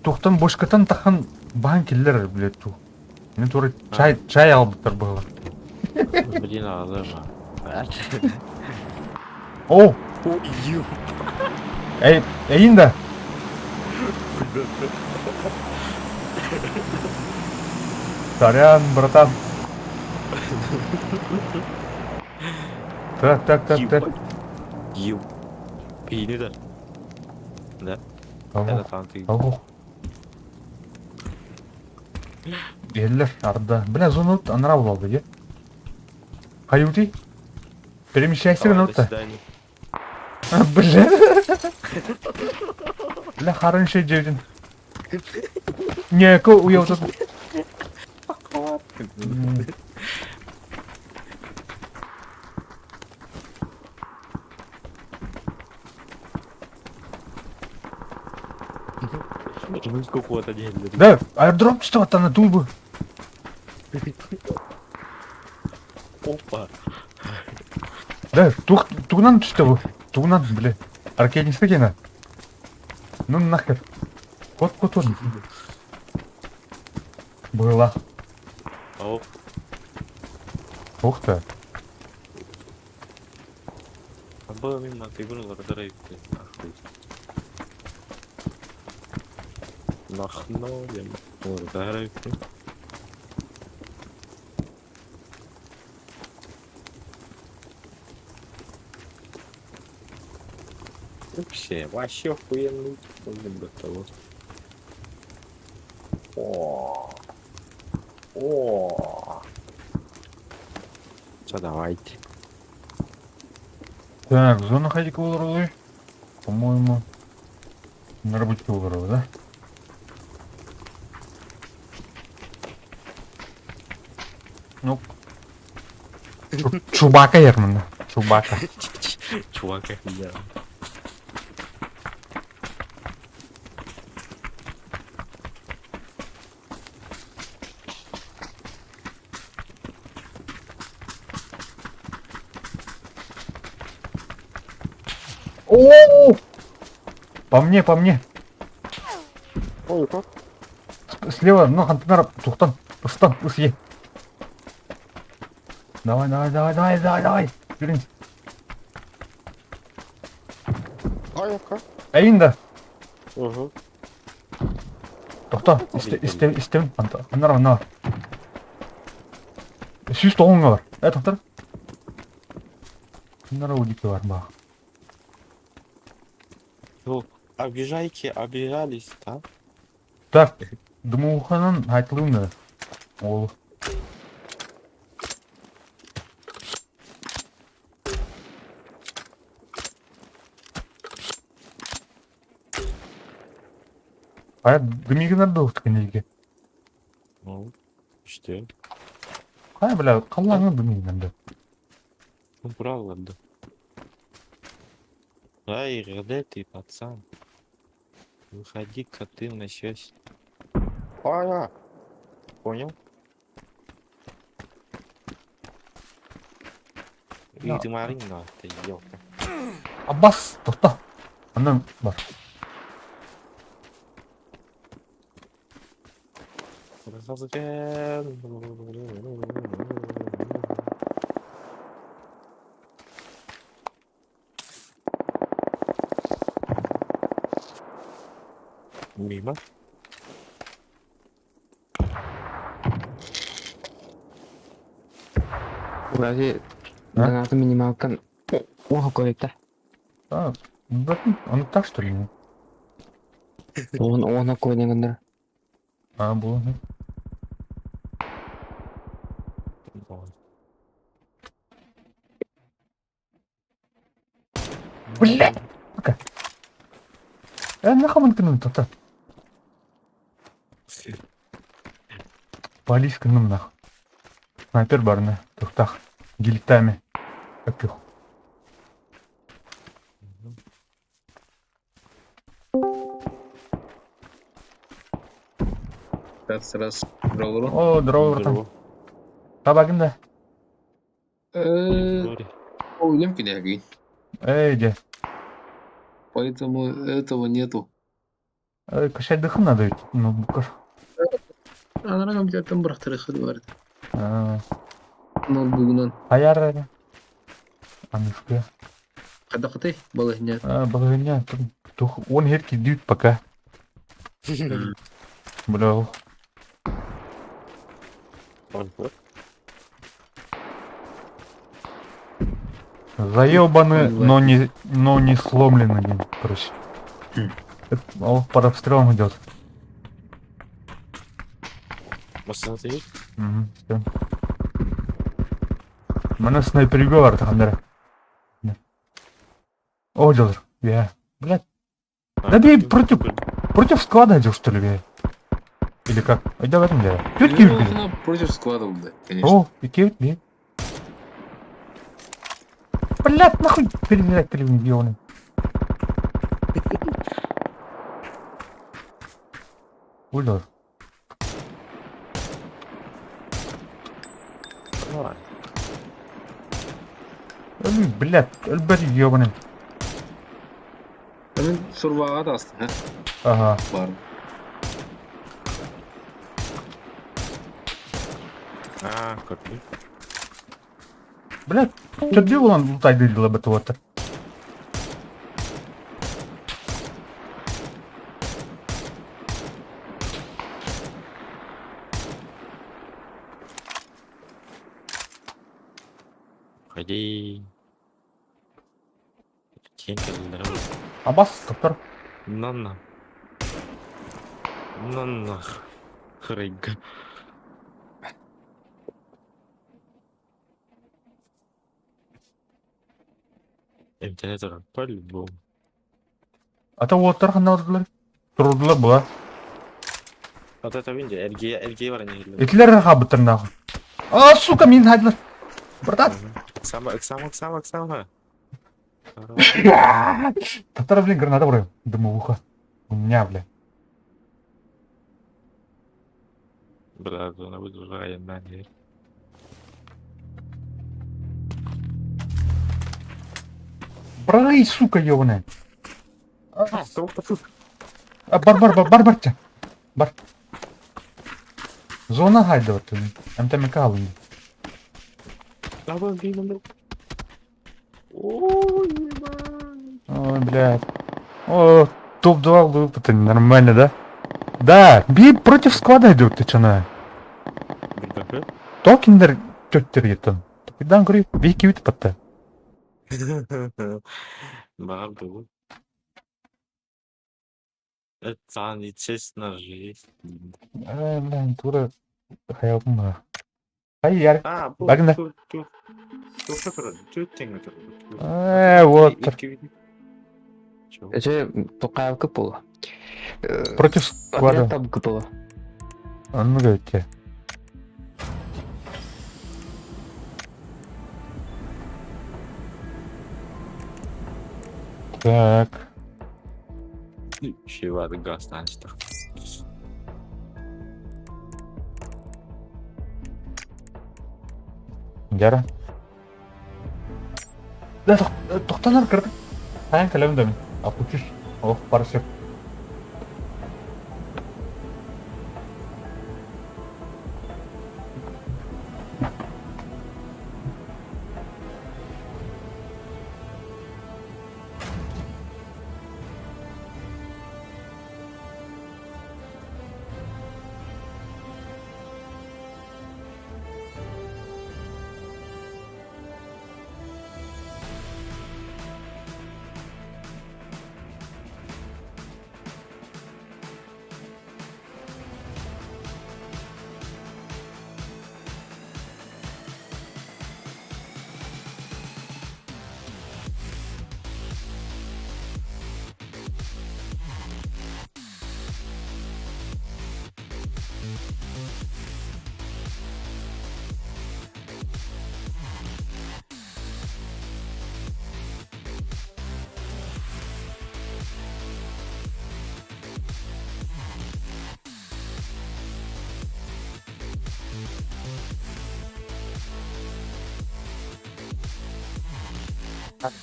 тухтан бошкатан тахан бахан киллер, блядь, ту. Мен тура чай чай албыттар было. Блин, ağlama. О! Эй, эйин да. Сорян, братан. Так, так, так, так. Еб. Пейни да. Да. Ого, ого. Еллер, арда. Бля, зону анара булды, е. Хаюти? Перемещайся Давай, до минута. свидания. Бля. Бля, хороший день. Не, ко уяв тут. Да, аэродроп что там на тулбу. Опа. Да, тух тугнан что вы? Тугнан, бля. Аркадий скина. Ну нахер. Кот кот кот. Была. О. Ух ты. Было мимо, ты вырвал, Нахнули. Вообще, вообще охуенный. Готово. О. О. Что, давайте. Так, зона ходика улурлы. По-моему, на работе улурлы, да? Ну, Чубака Ермана. Чубака. Чувака, я. О! По мне, по мне. Ой, как? Слева, ну, хантанар, тухтан, устан, усье. Давай, давай, давай, давай, давай, давай. Блин. Ай, как? Эйнда. Угу. Тохто, истэ, истэбин. Аннар, аннар. 190 бар. Э, тохтор. Аннар удики бар бах. Ну, обижайки обижались, да? Так, дымуханан айтылыын Ол. Хайа дымигинар дуохтук кинилги. Ну, işte. Хайа бля, халлааҥҥа дымигинар да. Ну, правда. Ай, где ты, пацан? Выходи-ка ты на связь. А, понял? Да. И ты Марина, ты елка. Аббас, тохто. Онон бар. Мимо. Вроде А? донаты минималкан уон койта. А, он так что ли? Уон уон койденгендер. А, было. Бля! Сука. Э, нахуй он кинул то Пались кинул нахуй. Снайпер барна, тухтах. Гильтами. Как их. Раз, раз, здорово. О, здорово, братан. Табагын да. Үлем кенәги. Эй, де. Поэтому этого нету. Эй, качать дыхым надо ведь. Ну, букаш. Анарагам где-то бырахтыры бар. Ноутбугунан. Аяр. Анышка. Кадакыты балыгня. Балыгня. Тух, он херки дют пока. Бля. Заебаны, но не сломлены, короче. Это, под обстрелом идет. Машина стоит? Угу, все. Мене снайперге бар тахандара. О, делар. Я. Блядь. Да бей против склада идешь, что ли, бля? Или как? Ай, давай там, бля. Чуть кивит, Ну, против склада, да, конечно. О, и кивит, бля. Блядь, нахуй перебирать телевизионный. Уйдор. Блядь, өлбөт ёбаный. Мен сурваға да астын, Ага. Бар. А, копи. Блядь, төрдүү булан лутайды бит вот. Ходи. Абас, тоқтар. На-на. На-на. Хрыга. Интернет по-любому. Ата уоттар ханналдылар. Турдулар була. Вот это видите, РГ, РГ бар не Этилер хабыттыр нахуй. А, сука, мин хайдылар. Братан. Оксама, Оксама, Оксама, Оксама. Татар, блин, граната вроде. Дымовуха. У меня, бля. Бля, она будет на не. Брай, сука, ёбаная. А, бар, бар, бар, бар, бар, бар. Зона хайда вот. МТМК алын. Ой, Ой, блядь. О, топ-2 выпута, нормально, да? Да, би против склада идет, ты чана. Билбэппин. То кинилэр төттөрү Токуйдаан көрүй, биһи кибит батта. Баҕар буолуо. Это нечестно жизнь. Э, блин, тура хаялтым баа. Ай, яр. А, бу Багна. ту ту туохха турар? Түөрт тэҥҥэ турар. Э, вот. Чего? Эче токаевка буолла. Против склада. Отряд табка буолла. Оннук эбит Так. Чего газ начал. Дьара. Да, тохтонор кырдык. Хайан кэлэм да мин. Апучуш. Ох, парсек.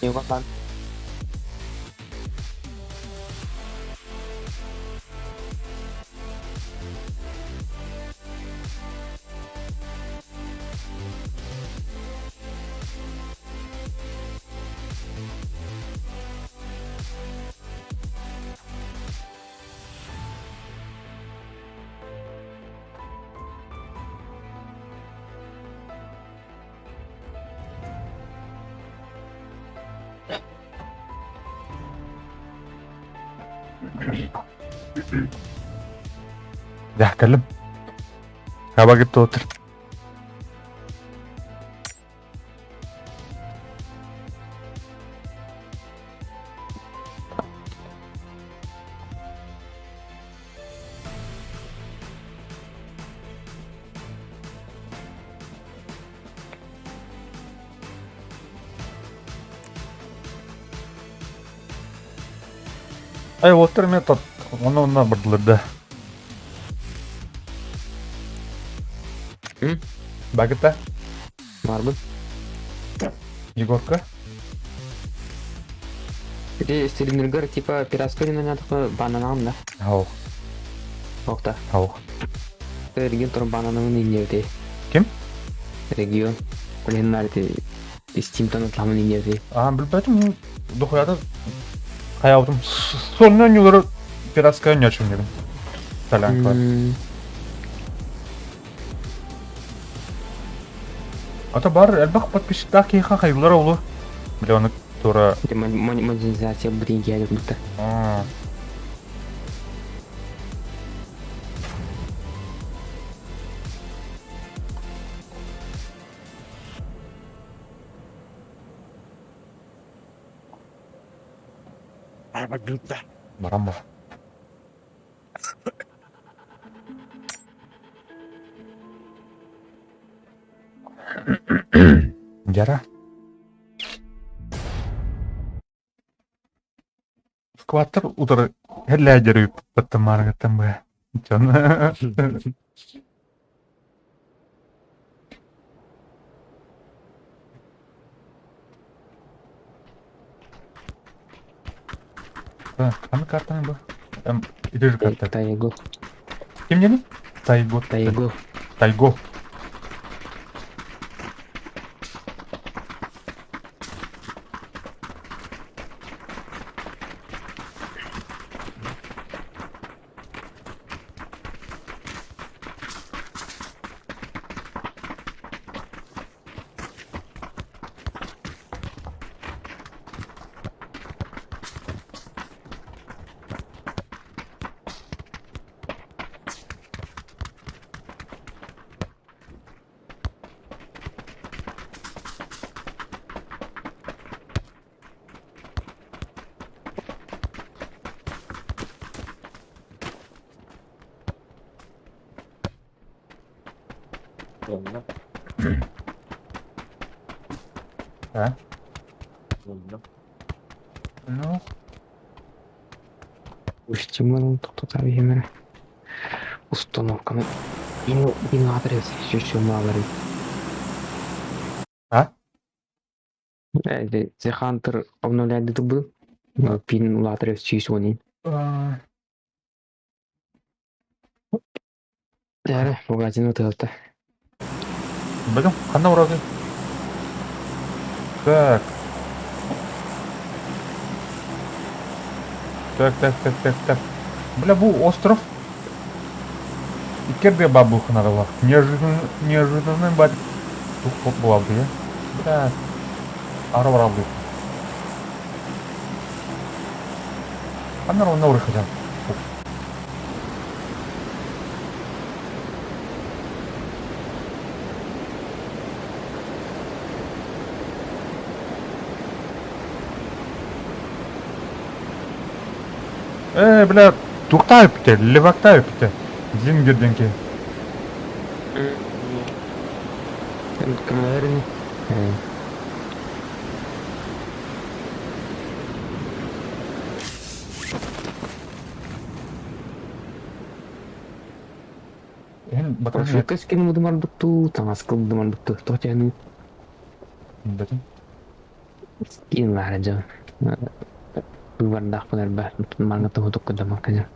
Nhiều các bạn. Дьэ, кэллим. Хабагыт туотыр. Ай, уолаттар эмиэ онно онно бардылар да. М? Багыта, Барбын. Егорка. Ити стримнергар типа пиратскай нанятыкы бананам да. Ау, Охта. ау. Регион туран бананамын иннебити. Ким? Регион. Олехиннар ити Steamтан атламын иннебити. А, билбэтим, духуята хаябытым. Сонно нюлары пиратская нячым дедим. Солянка. Ата бар элбэх подписчиктаах киһиэхэ хайыллара олу. Бile оны тура Монетизация бутин киһи курдук. А. Баран ба. Дьара. Скваттар утары хэллээдери баттамаарыгыттан быа. Дьон. Так, аны картаны бу. Итир карта. Тайго. Ким диэний? Тайго. Тайго. Тайго. Онно. А? Онно. Ну, Устимын тоқтата биһимere. Установканы бин адрес чуть малары. А? The Hunter обновляет был. Пин улатрев чисони. А, Дәрі, магазин өтілді. Блин, ханна вроде. Так. Так, так, так, так, так. Бля, бу остров. Иккерде бабухнарылах. Неожиданно, неожиданно бать. Тух була бля. Бля. Ара барабы. Ханна ровно хотя. Э, бля, тухтай пите, левактай пите. Зингерденки. Кімлерін? Эн батарейка. Прошлый скин будумар бутту, таҥас кылдымар бутту. Тохтяны Бэтин. скин лара жа. Бывардах пынар ба, манга тухутук кыдамак жа.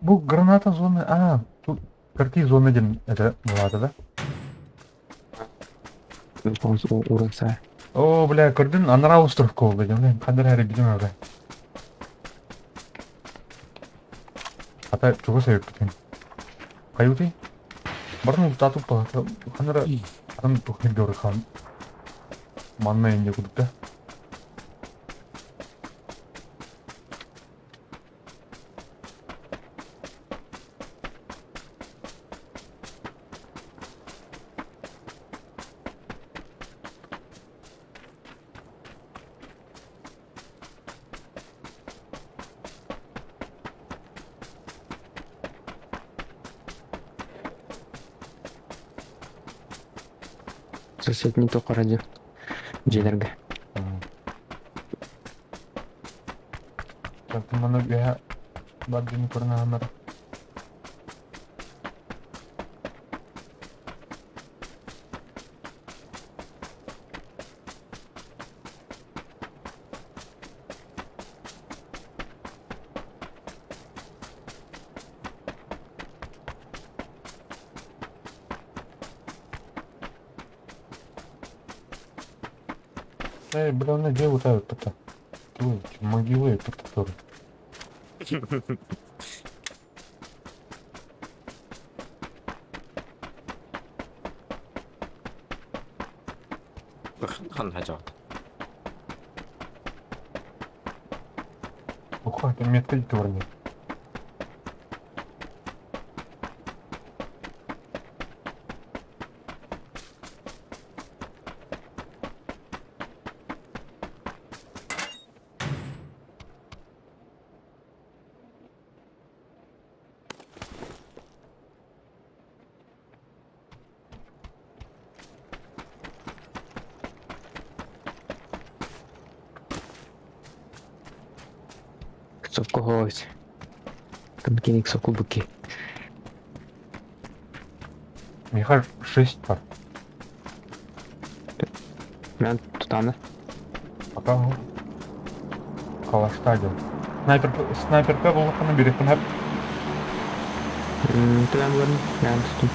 Бу граната зоны. А, тут какие зоны один? Это Влада, да? Урынса. О, бля, көрдүн анараа остров колду дем. Хандар хари бидем бля. Ата чугас эбиппитин. Каюти? Барын тату па. Ханара атын тухнир гөр хан. Манна инде кудукта. Соседний тоқаради. Джилерге. Так, мана я бардин көрнө ханара. Эй, бля, на где вот это? Могилы это который. Хан хажаат. Уха, это метка турни. Совкогось. Там кубики. Миха 6 пар. Мен тутаны. Пока Калаштадил. Снайпер, снайпер П был на берег. Түбэм көрүн, бэйэм тутум.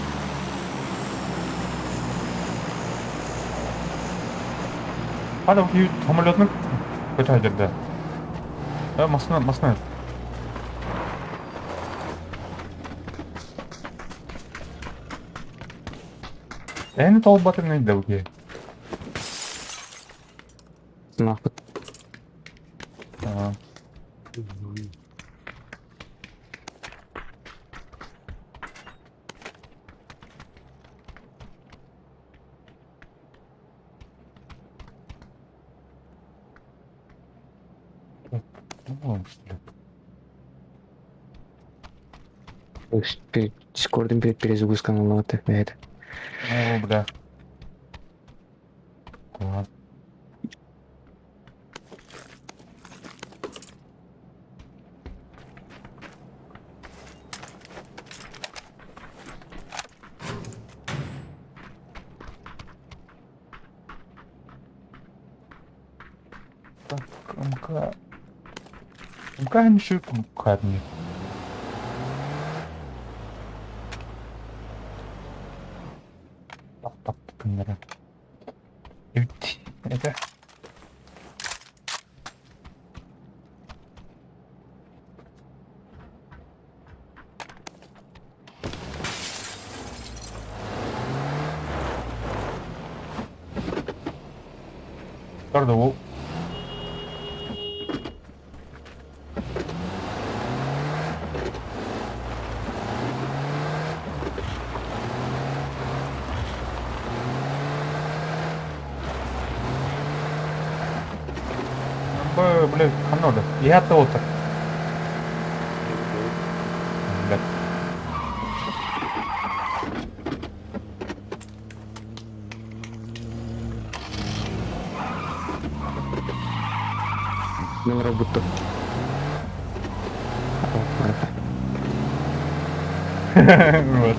Hadi bu самолетны көтө да. Машина, машина. Эни толбатын не дәуге. Нахуй. Ага. Так, ну, что ли? Дискордом перезагрузка налаты. Это. О, бля. Ладно. Так, МК. МК ничего кадни. Так, так, камера. Это. Правда, ол. Бля, ханна Я то Бля. На работу. Вот.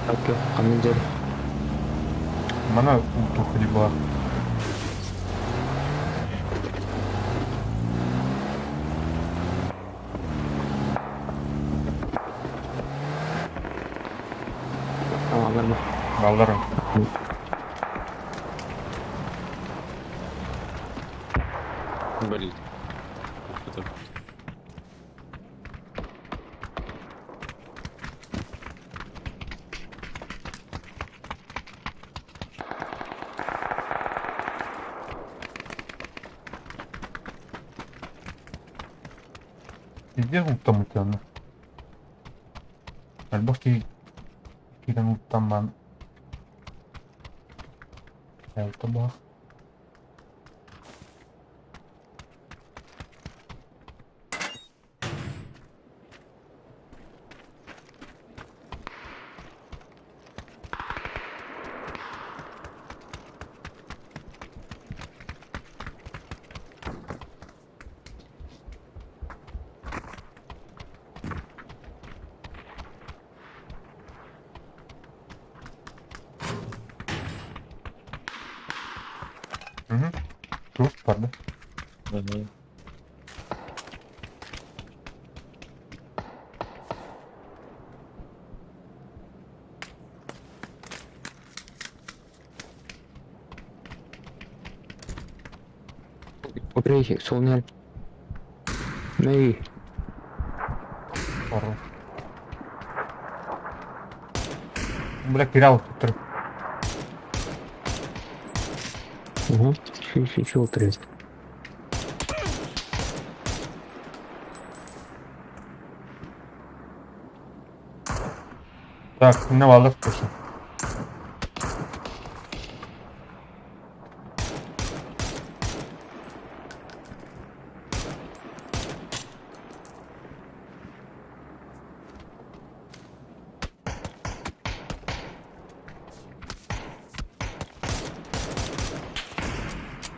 Так, ханна Мана утух была. Аларма. Аларым. Блин. Это Везде там у Альбо кидан там Автобах. Угу. Тур бар да. Ага. Окей, солнер. Ней. Бар. Бля, кирял тут. Угу. Еще три. Так, не валдыр точно.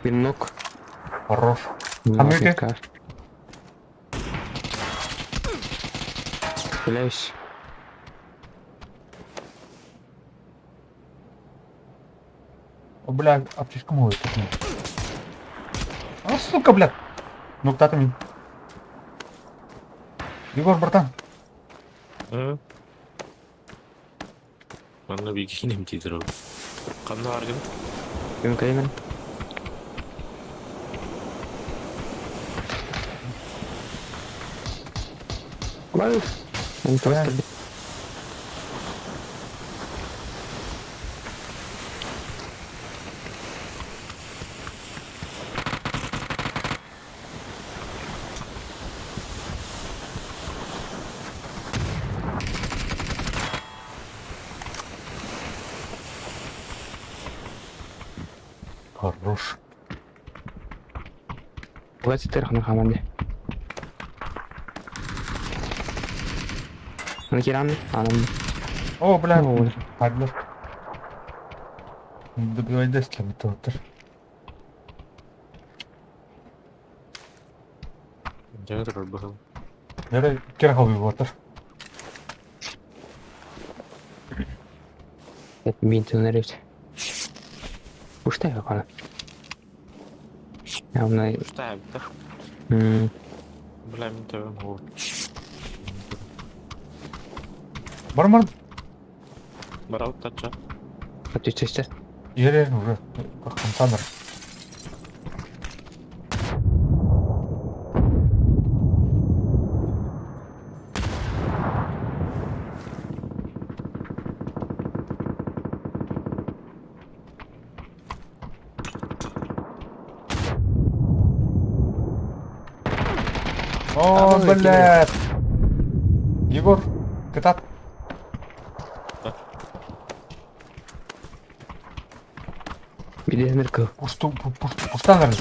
Пинок. Хорош. Хамыки. Стреляюсь. О, бля, аптечка моет. А, сука, бля. Ну, кто там? Егор, братан. Манна бикинем титров. Ханна баргын? Ким кэлэн? Лайф. Он Бля. просто Хорош. 24 на команде. Накиран, анан. О, бля. О. Падла. Добивай дестлем тоттер. Дьэ турар быһыл. Нere kere kalıyor water. Мин төнөрөт. Уштай какана. Явно. Уштай да. Бля, мин төбөм хуо. Бар бар. Барау тача. Отвечайся. Yere уже. Хамсаныр. О, А, ну, блядь. Егор, кытат. Биленерку. Пушту, пуштаныр.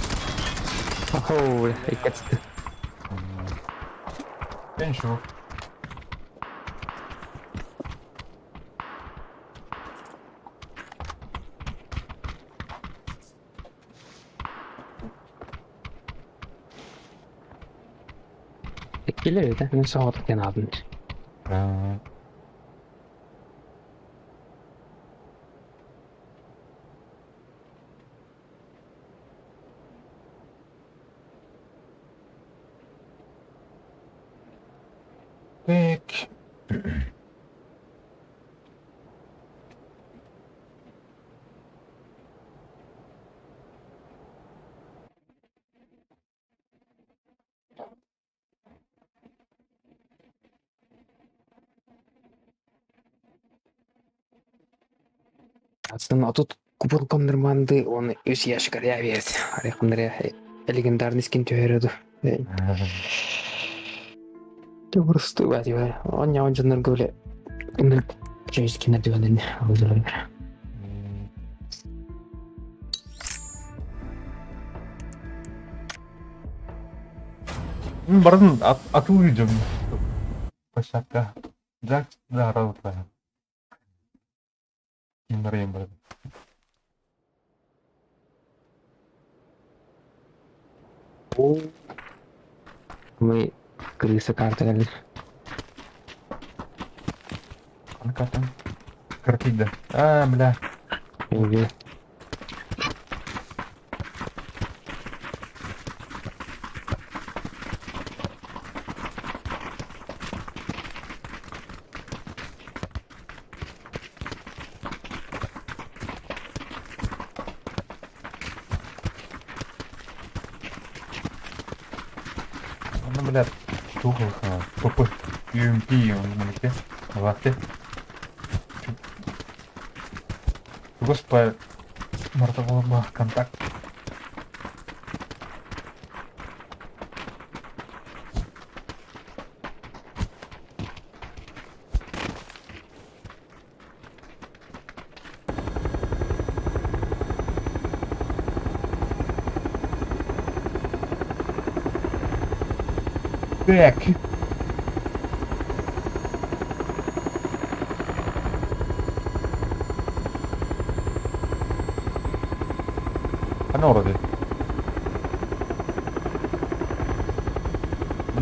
Оу, иккетти. Я ничего. Килер да, мен сағат кен алдым. Так. Астын отут купол кондырманды, он үс яшкар явет. Арехандре легендарный скин төһөрөдү. Ты просто бать, он не он жаннар гөле. Чөй скин дөгөнүн алды. Бардын атыл видео. Площадка. Джак да работает. Киндер бардын. Мы крыса карта кэлли. Аны картан. Картида. А, бля. Үгүй. Ну, бля, тухл, ПП, UMP, он где? Лахте. Господи, Мартоволома, контакт. Так. Ана вроде.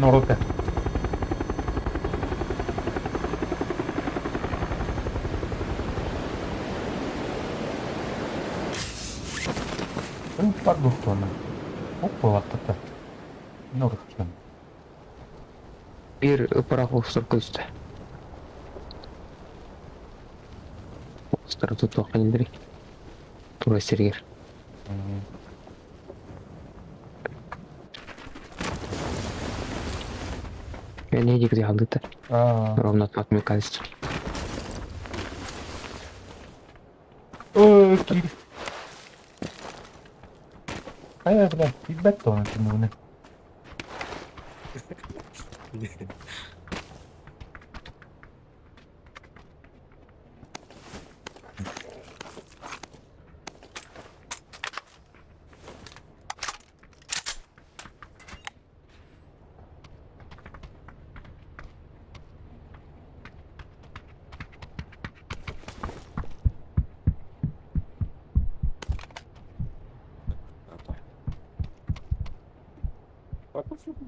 Онорута. Бар дуохтуона. Оппалаттата. Норхтан. Биир ыпырах охсор көстө. Охстору тутуохха нэлэрий. Тура сиригэр. Я не где алдыта. Ровно так, мне кажется. Ой, киир. Хайа, бля, киирбэт тоҕо түннүгүнэн.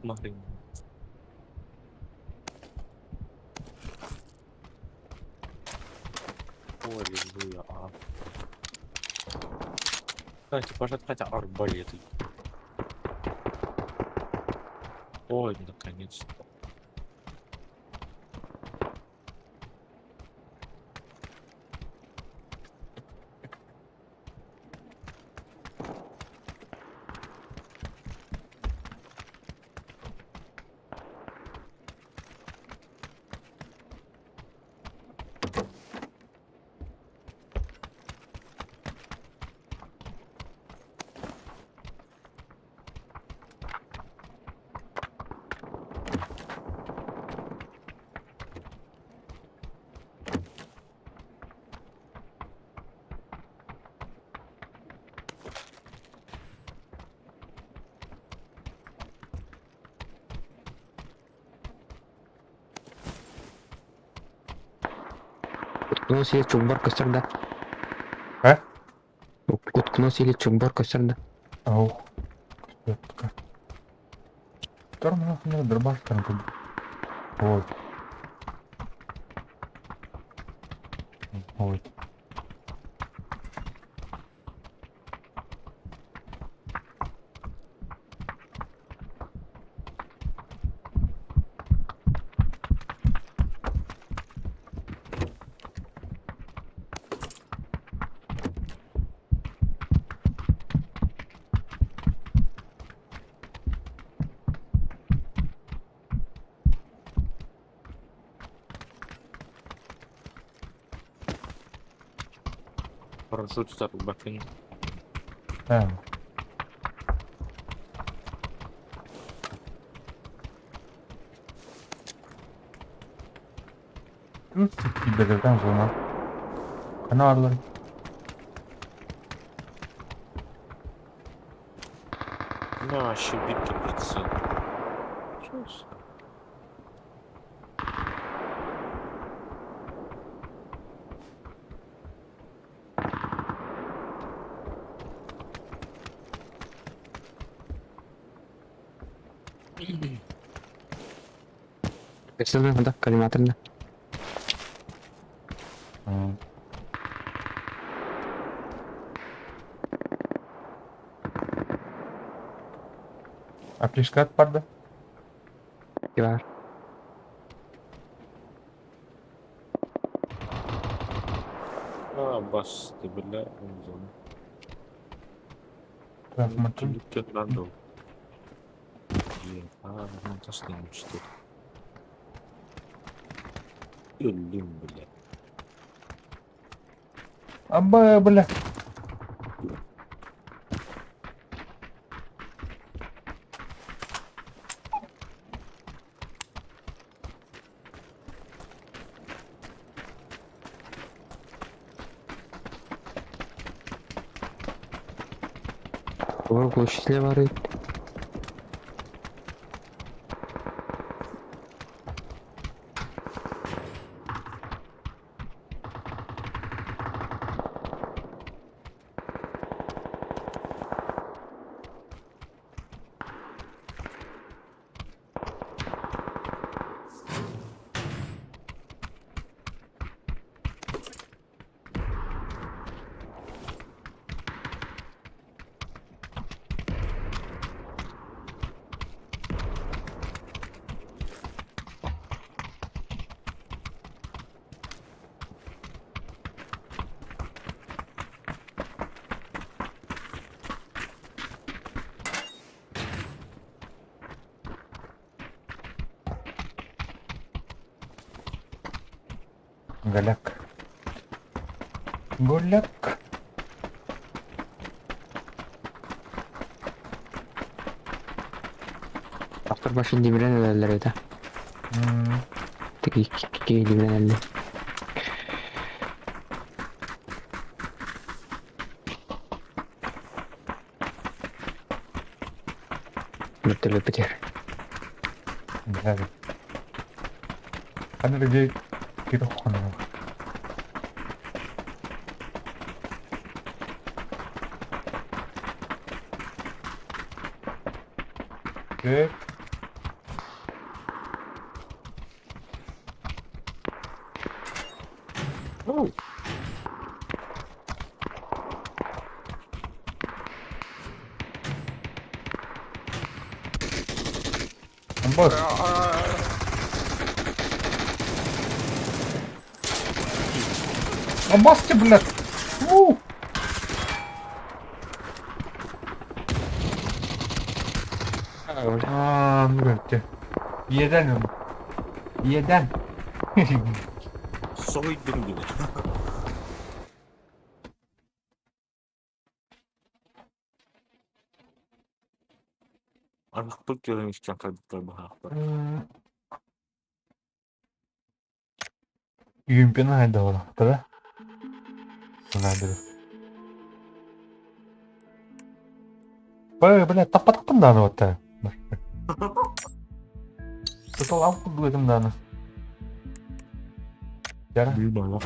Махрин. Аллилуйя, а. Кстати, пожалуйста, арбалеты. Ой, наконец-то. Утконос или чугбар көстөр да? А? Утконос или чугбар көстөр да? Ау. Көстөр. Тормозно дробаш там. Вот. Вот. Парашют бакын. А. Тут киберден зона. Каналлар. На, вообще битый прицел. Чё с- Көстөр да, коллиматорда. Аптечка барда. Бар. А, бас, ты, бля, он Так, мотон. А, ну, что. Блин, бля. Аба, бля. Олар глушители бар. Голяк. Голяк. Автор башын димирен өлөлөр этэ. Тики димирен өллө. Вертолет битер. Бля. Аны людей кирохоно. Так. Босс. Абасте, блядь! У! Аа, ну говорите. Иэдээн. Иэдээн. Соһуйдум гинэ. Арбахпыт көрөн истэн кыргыттар быһаахтар. Юмпина айдала, да? Надо. Бля, бля, таппатахпын дааны вот. Тутал алып курдук дааны. Яра. Билбала.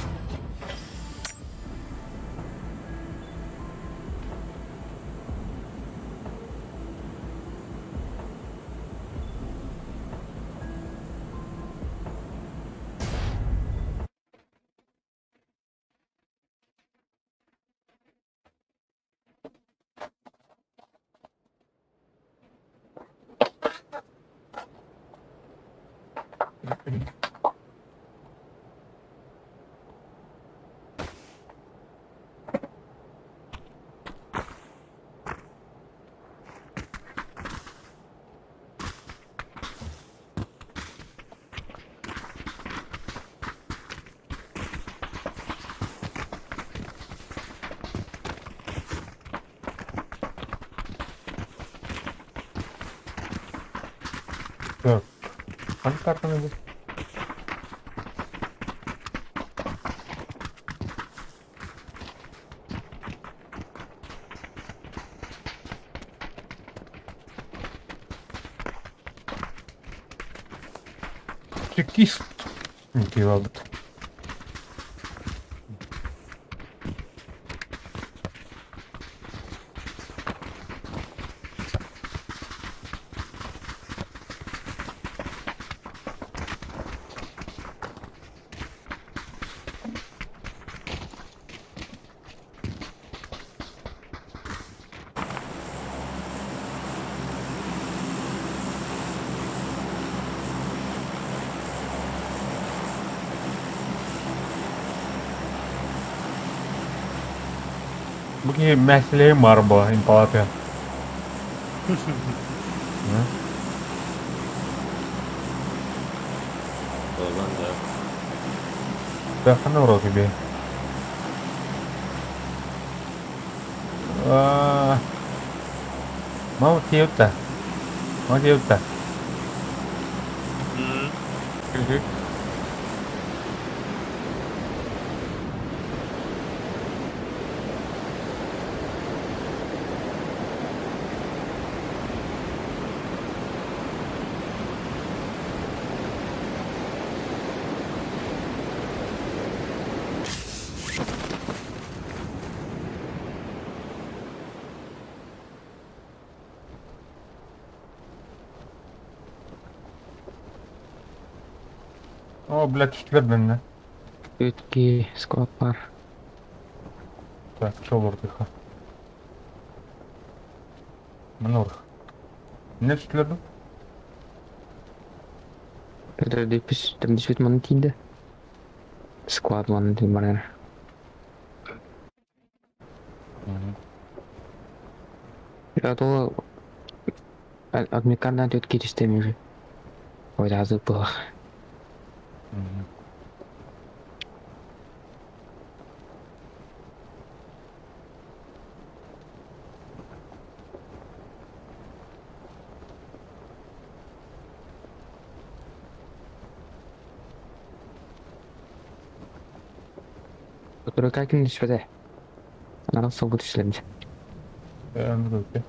Так. Ханнык картаны бу? Чекист. Киевабыт. Бу киһи мэһэлэһи марбо импалатыа. Балан да. Ханна уроки би? Мау тиютта. Мау тиютта. О, блядь, четвердэннэ. Үтки склад бар. Так, чолордыха. Манорх. Не четверду? Там маны тиийдэ. Склад маны тиийэн барар. Я то адмикардан төт киристэм уже. Ой, азы было. Утурука ким түспэтэ. Анарал сылгы түстүлэр. Э,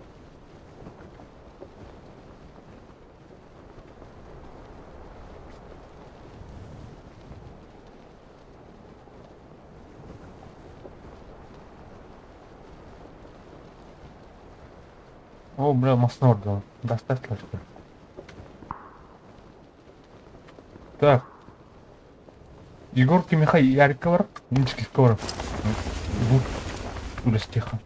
О, бля, массыына ордо. Достать что Так. Егор Кимиха Ярика бар, Минчикка бар. Бу үлэстиэхэ.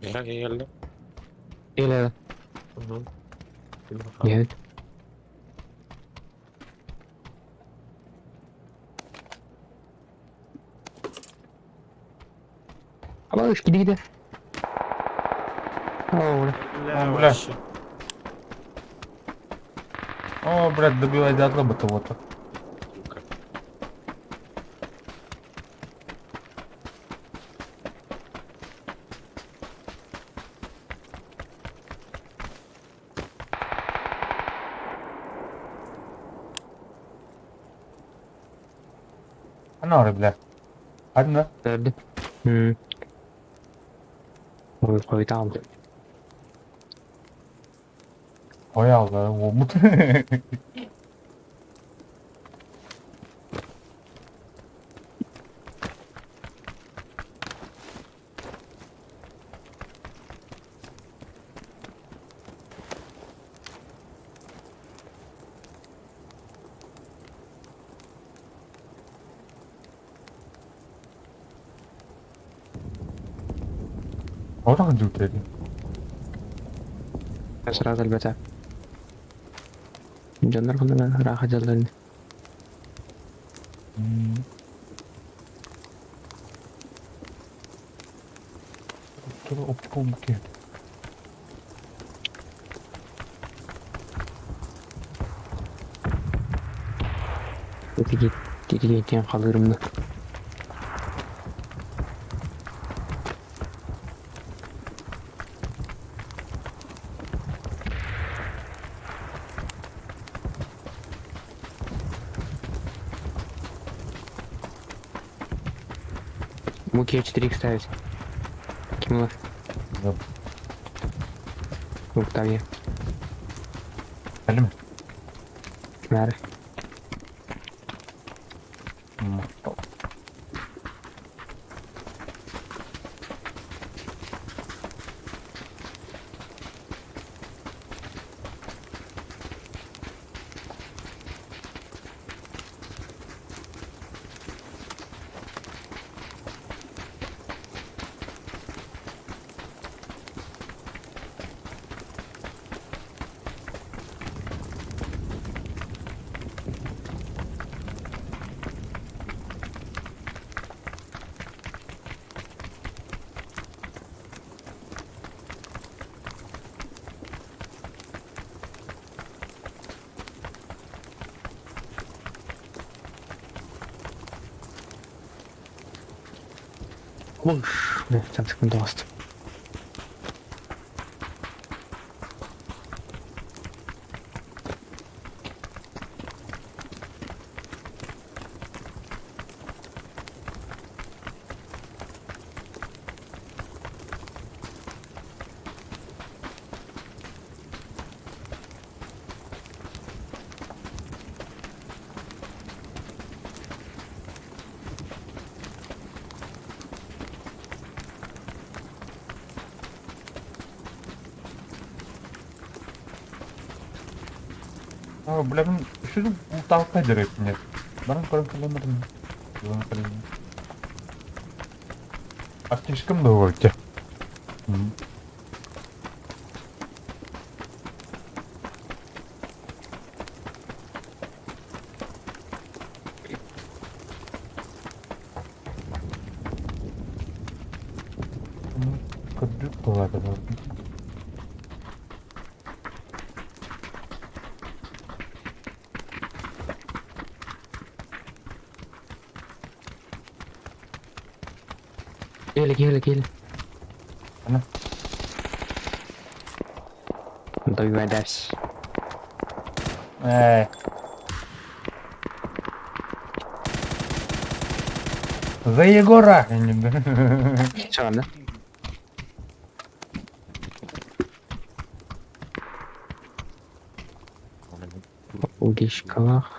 Миха келді. Или Мгм. нет. Малыш, иди где? О, бля. Бля, О, бля. вообще. О, блядь, добивай до одного того-то. Сука. Ана бля. Одна. Öldü. Hmm. Ой, koydu aldı. Ой, алла, омут. Oradan dedi. Сразу ребята. Дьоннор ханна раха дьалларын. Тур оптикум ки. Тиги тиги тиен халырымны. Муки 4 ставить. Кимла. Да. Октавия. Кэлим. Кимәре. Уш, бля, секунд тоҕуста. А, бля, ну, что тут толкать нет? Баран көрөн кэлэн баран. А слишком долго у тебя. Көрдүк буолар да. Кел, кел, кел. Ана. Добивайдась. Э. За Егора! Чё, да? Угишкалах.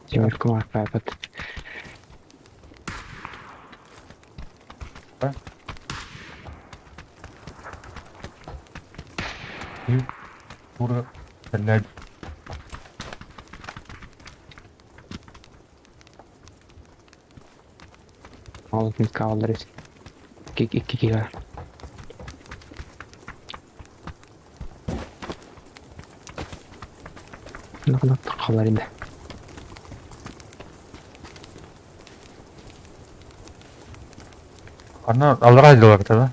Девушка маркапат. Кура, блядь. Алтын калдырыс. Кик-кик-кик. Нақнақ қалар еді. Ана алра дылар да?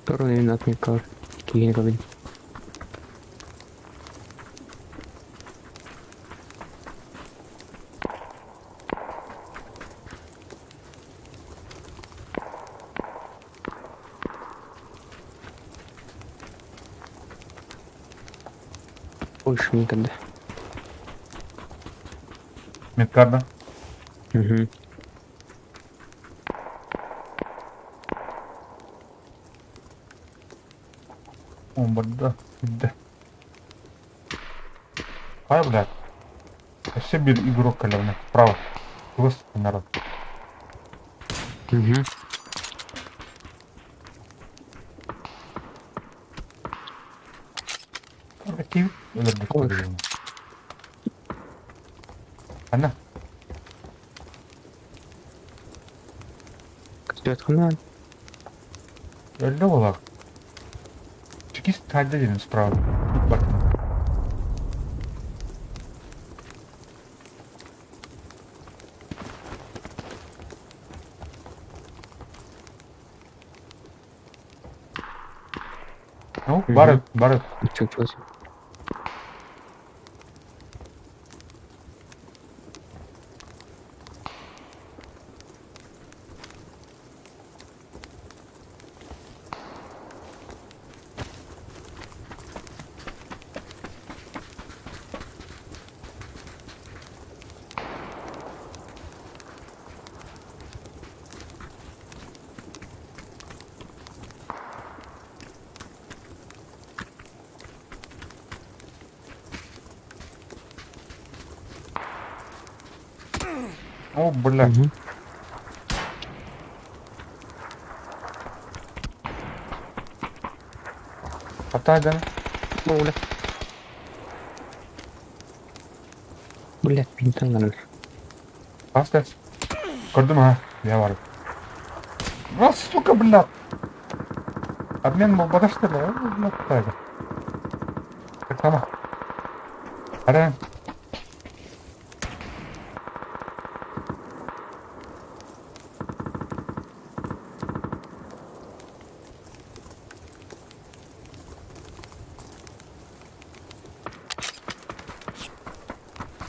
Турун отметкалар. Кигин көбін. Ой, шмиканды. Медкарда. Угу. О, барда. Да. Хай, блядь. Вообще бир игрок калевна. Справа. Господи, народ. Угу. Какие? Ой. Ана. Күтіп Öyle ola. Чекист halde dedim справа. Bak. Ну, бар, бар. Чуть-чуть. О, бля. Угу. Хата О, бля. Блядь, пинтан Паста. Көрдүм ha. Я бар. А, сука, бля. Обмен был что ли? Бля, так. Так, сама. Аре.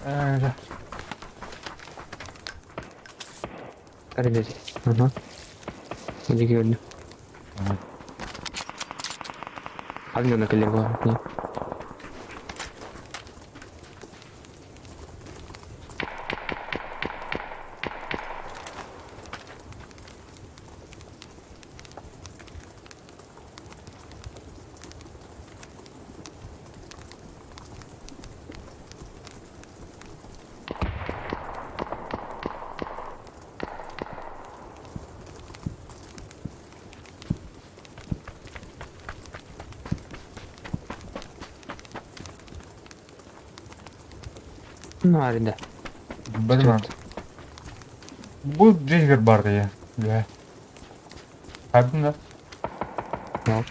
Э, Ребят. Ага. Где көрдүм. Алена кэлэр буолла. Ну, аренда. Билбэтим. Бу дьиэгэр баар дии. Дьэ. Хайдын да? No.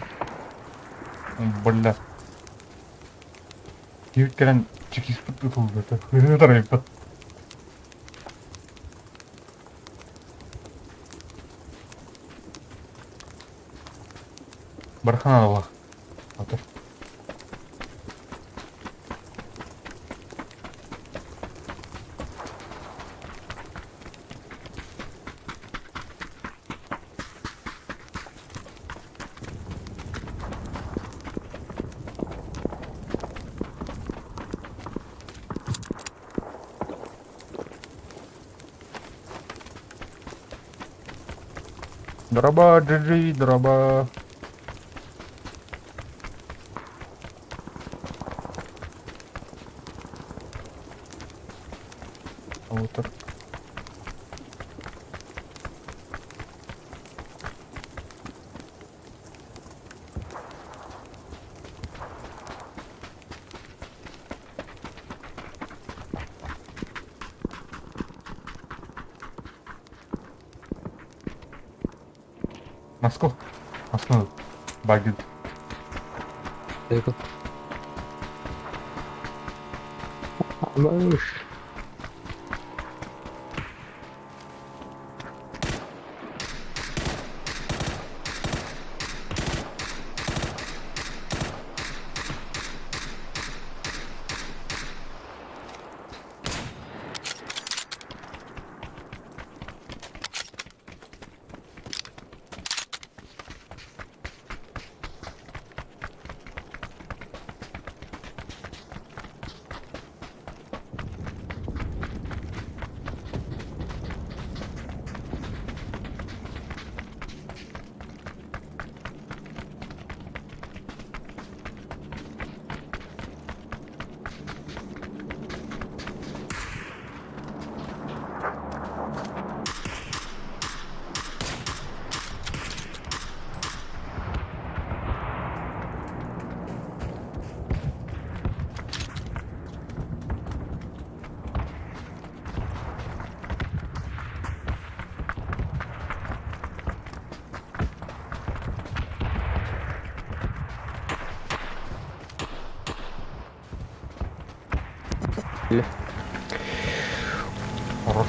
Бля. Киһи кэлэн чекиспит ытыллыбыта. Тарайбыт. Бархана ылах. Атыр. Дроба, GG, дроба. Аутер. Москва. Москва. Багит. Малыш. Хорош.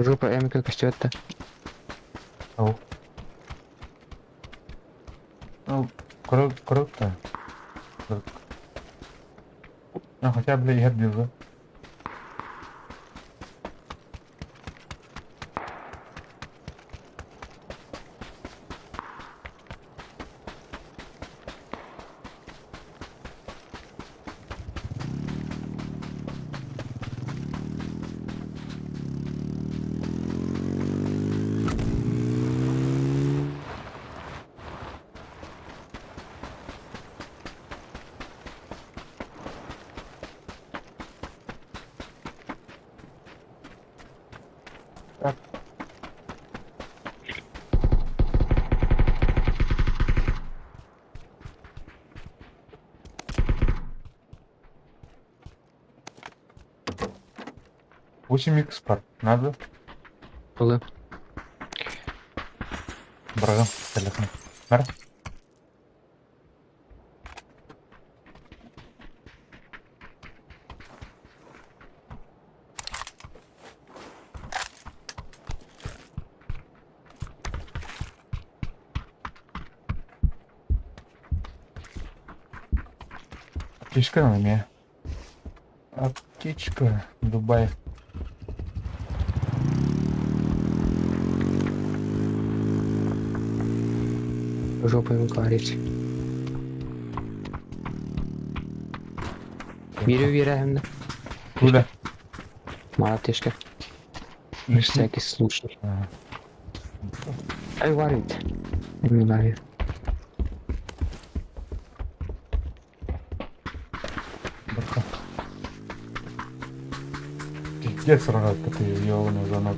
Жопа М как это. Ау. Ну, круто, круто. Круто. Ну, хотя бы я бил, да? 8 икс бар. Надо? Ылы. Быраҕым телефон. Бар. Аптечка на меня. Аптечка. Дубай. Жопой ударить. Бире бире Куда? Мала аптечка. На всякий случай. А. Ай, варит. Не варит. Братан. Пиздец, рогатка ты, ёбаный звонок.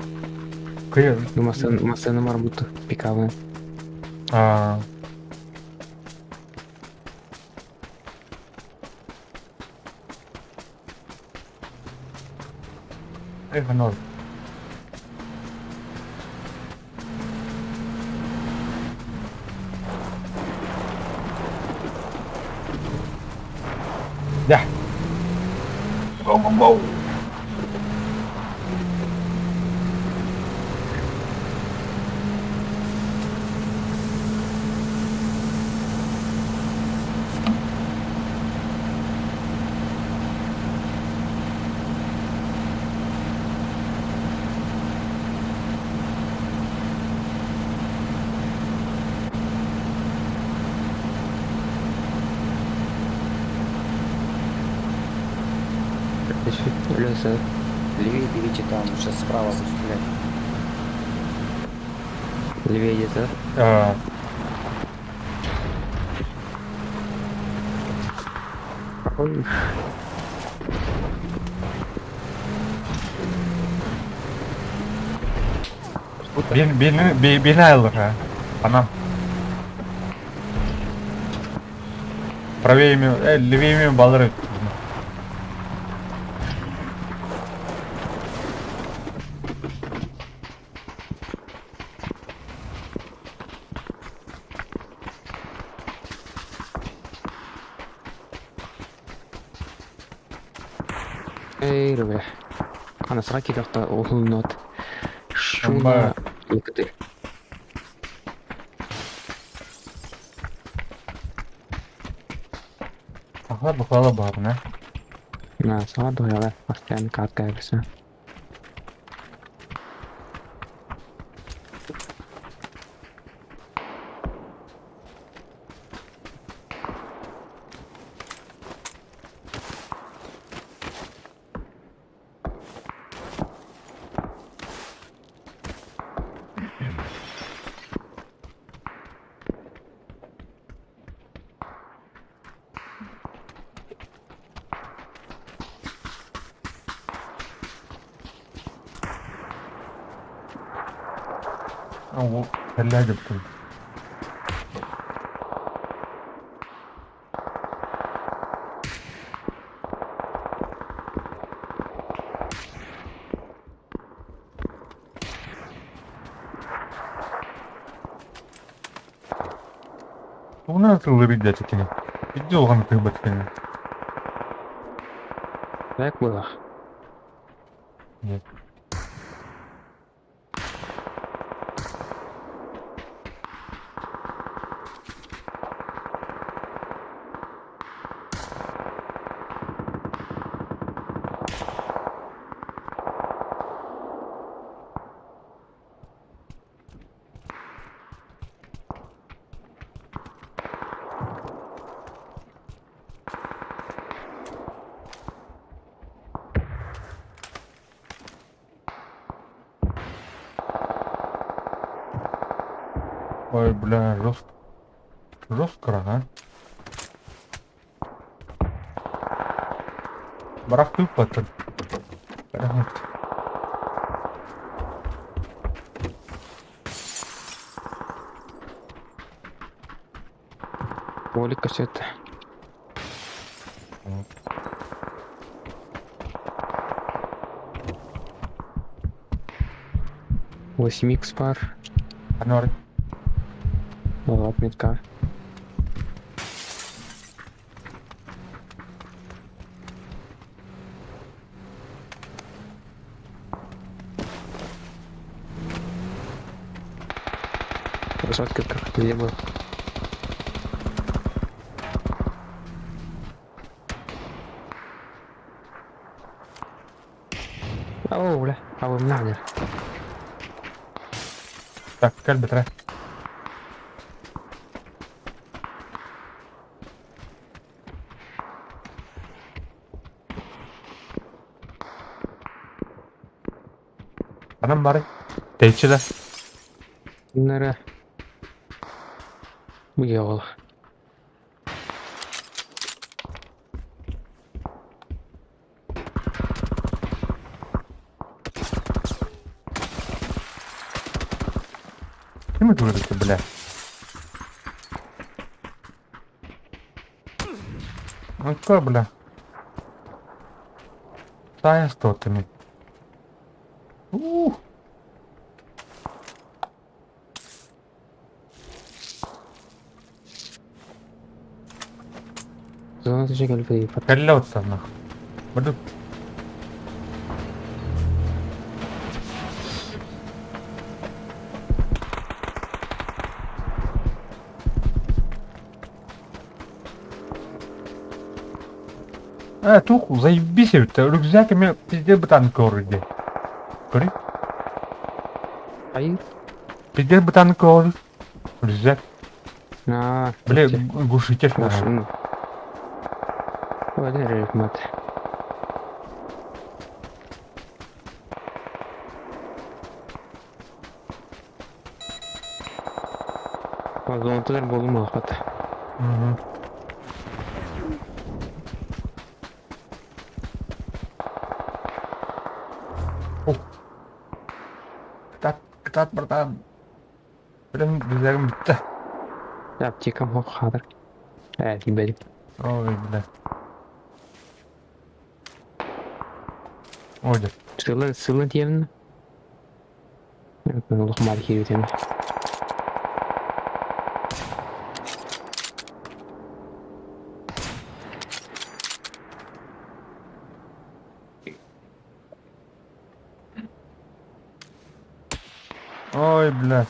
Кы... Ну, масына марбута пикавы. А... Эх, оно. Да. Go, go, go. Лёса. Левее берите там, сейчас справа будут стрелять. Левее где-то. А, Ой. Бен, бен ha. Anam. Правее ми, левее ми баллары. Эй, ребя. Ана сраки как-то улнот. Шуна. Икты. Ахла бахала барна. На, сама дуяла. Астян катка все. О, ثلاجة بتقول. Тугунан тыллыр идэтикини. Идди улахан тыыбаткини. Так было. Нет. Ой, бля, жестко. Жестко, а? Барах тыыппаттар. Барах. Поле кассета. 8x пар. Анор. Отметка. Красотка как где был. О, бля, а вы надо. Так, кэл бэтэрэ. Анан бары. Тэйчи да. Нара. Уехал. Ким ытыыр бля? Ну что, бля? Таинствотами. Ух! Зона кэлбит. Кэллэ оттанна. Буду. Э, тух, заебись это. Рюкзак мне пиздец бытан корди. Кори? Ай. Пиздец бытан корди. Рюкзак. А, Бля, глушитель. Машина. Ой, рекмат. Зонталар болмақат. Угу. О. Кытаат, кытаат, братан. Блин, рюкзагым бүттэ. Аптекам хоқ хадыр. Ә, тибәдим. Ой, бля. Ой, да. Сылын, сылын тиемін. Олық мар керетемін. Ой, бля.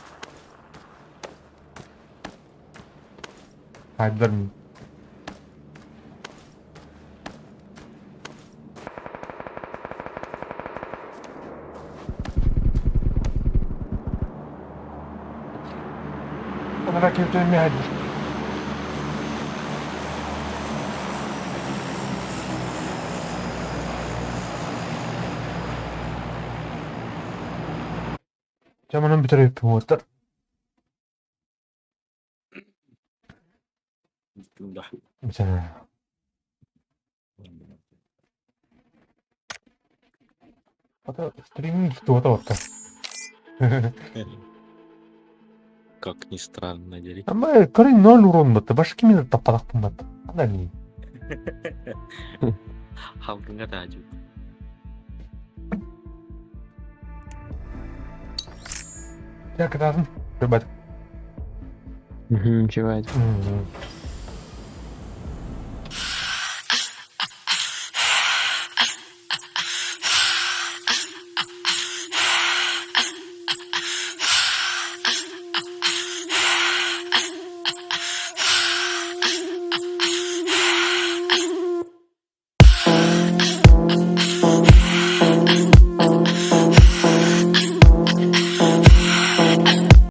Хайдар. Она кем-то мягкий. Дьэ манан бүтэр эбиппин уолаттар. Бүтэр. Хата стриминг туота отта. Как ни странно, дери. Ама корень ноль урон батта. Башка кимин таппатахпын батта. Анда не. Халкыңа таажып. Дьэ кытаатын. Ребят. Чего это? Мгм.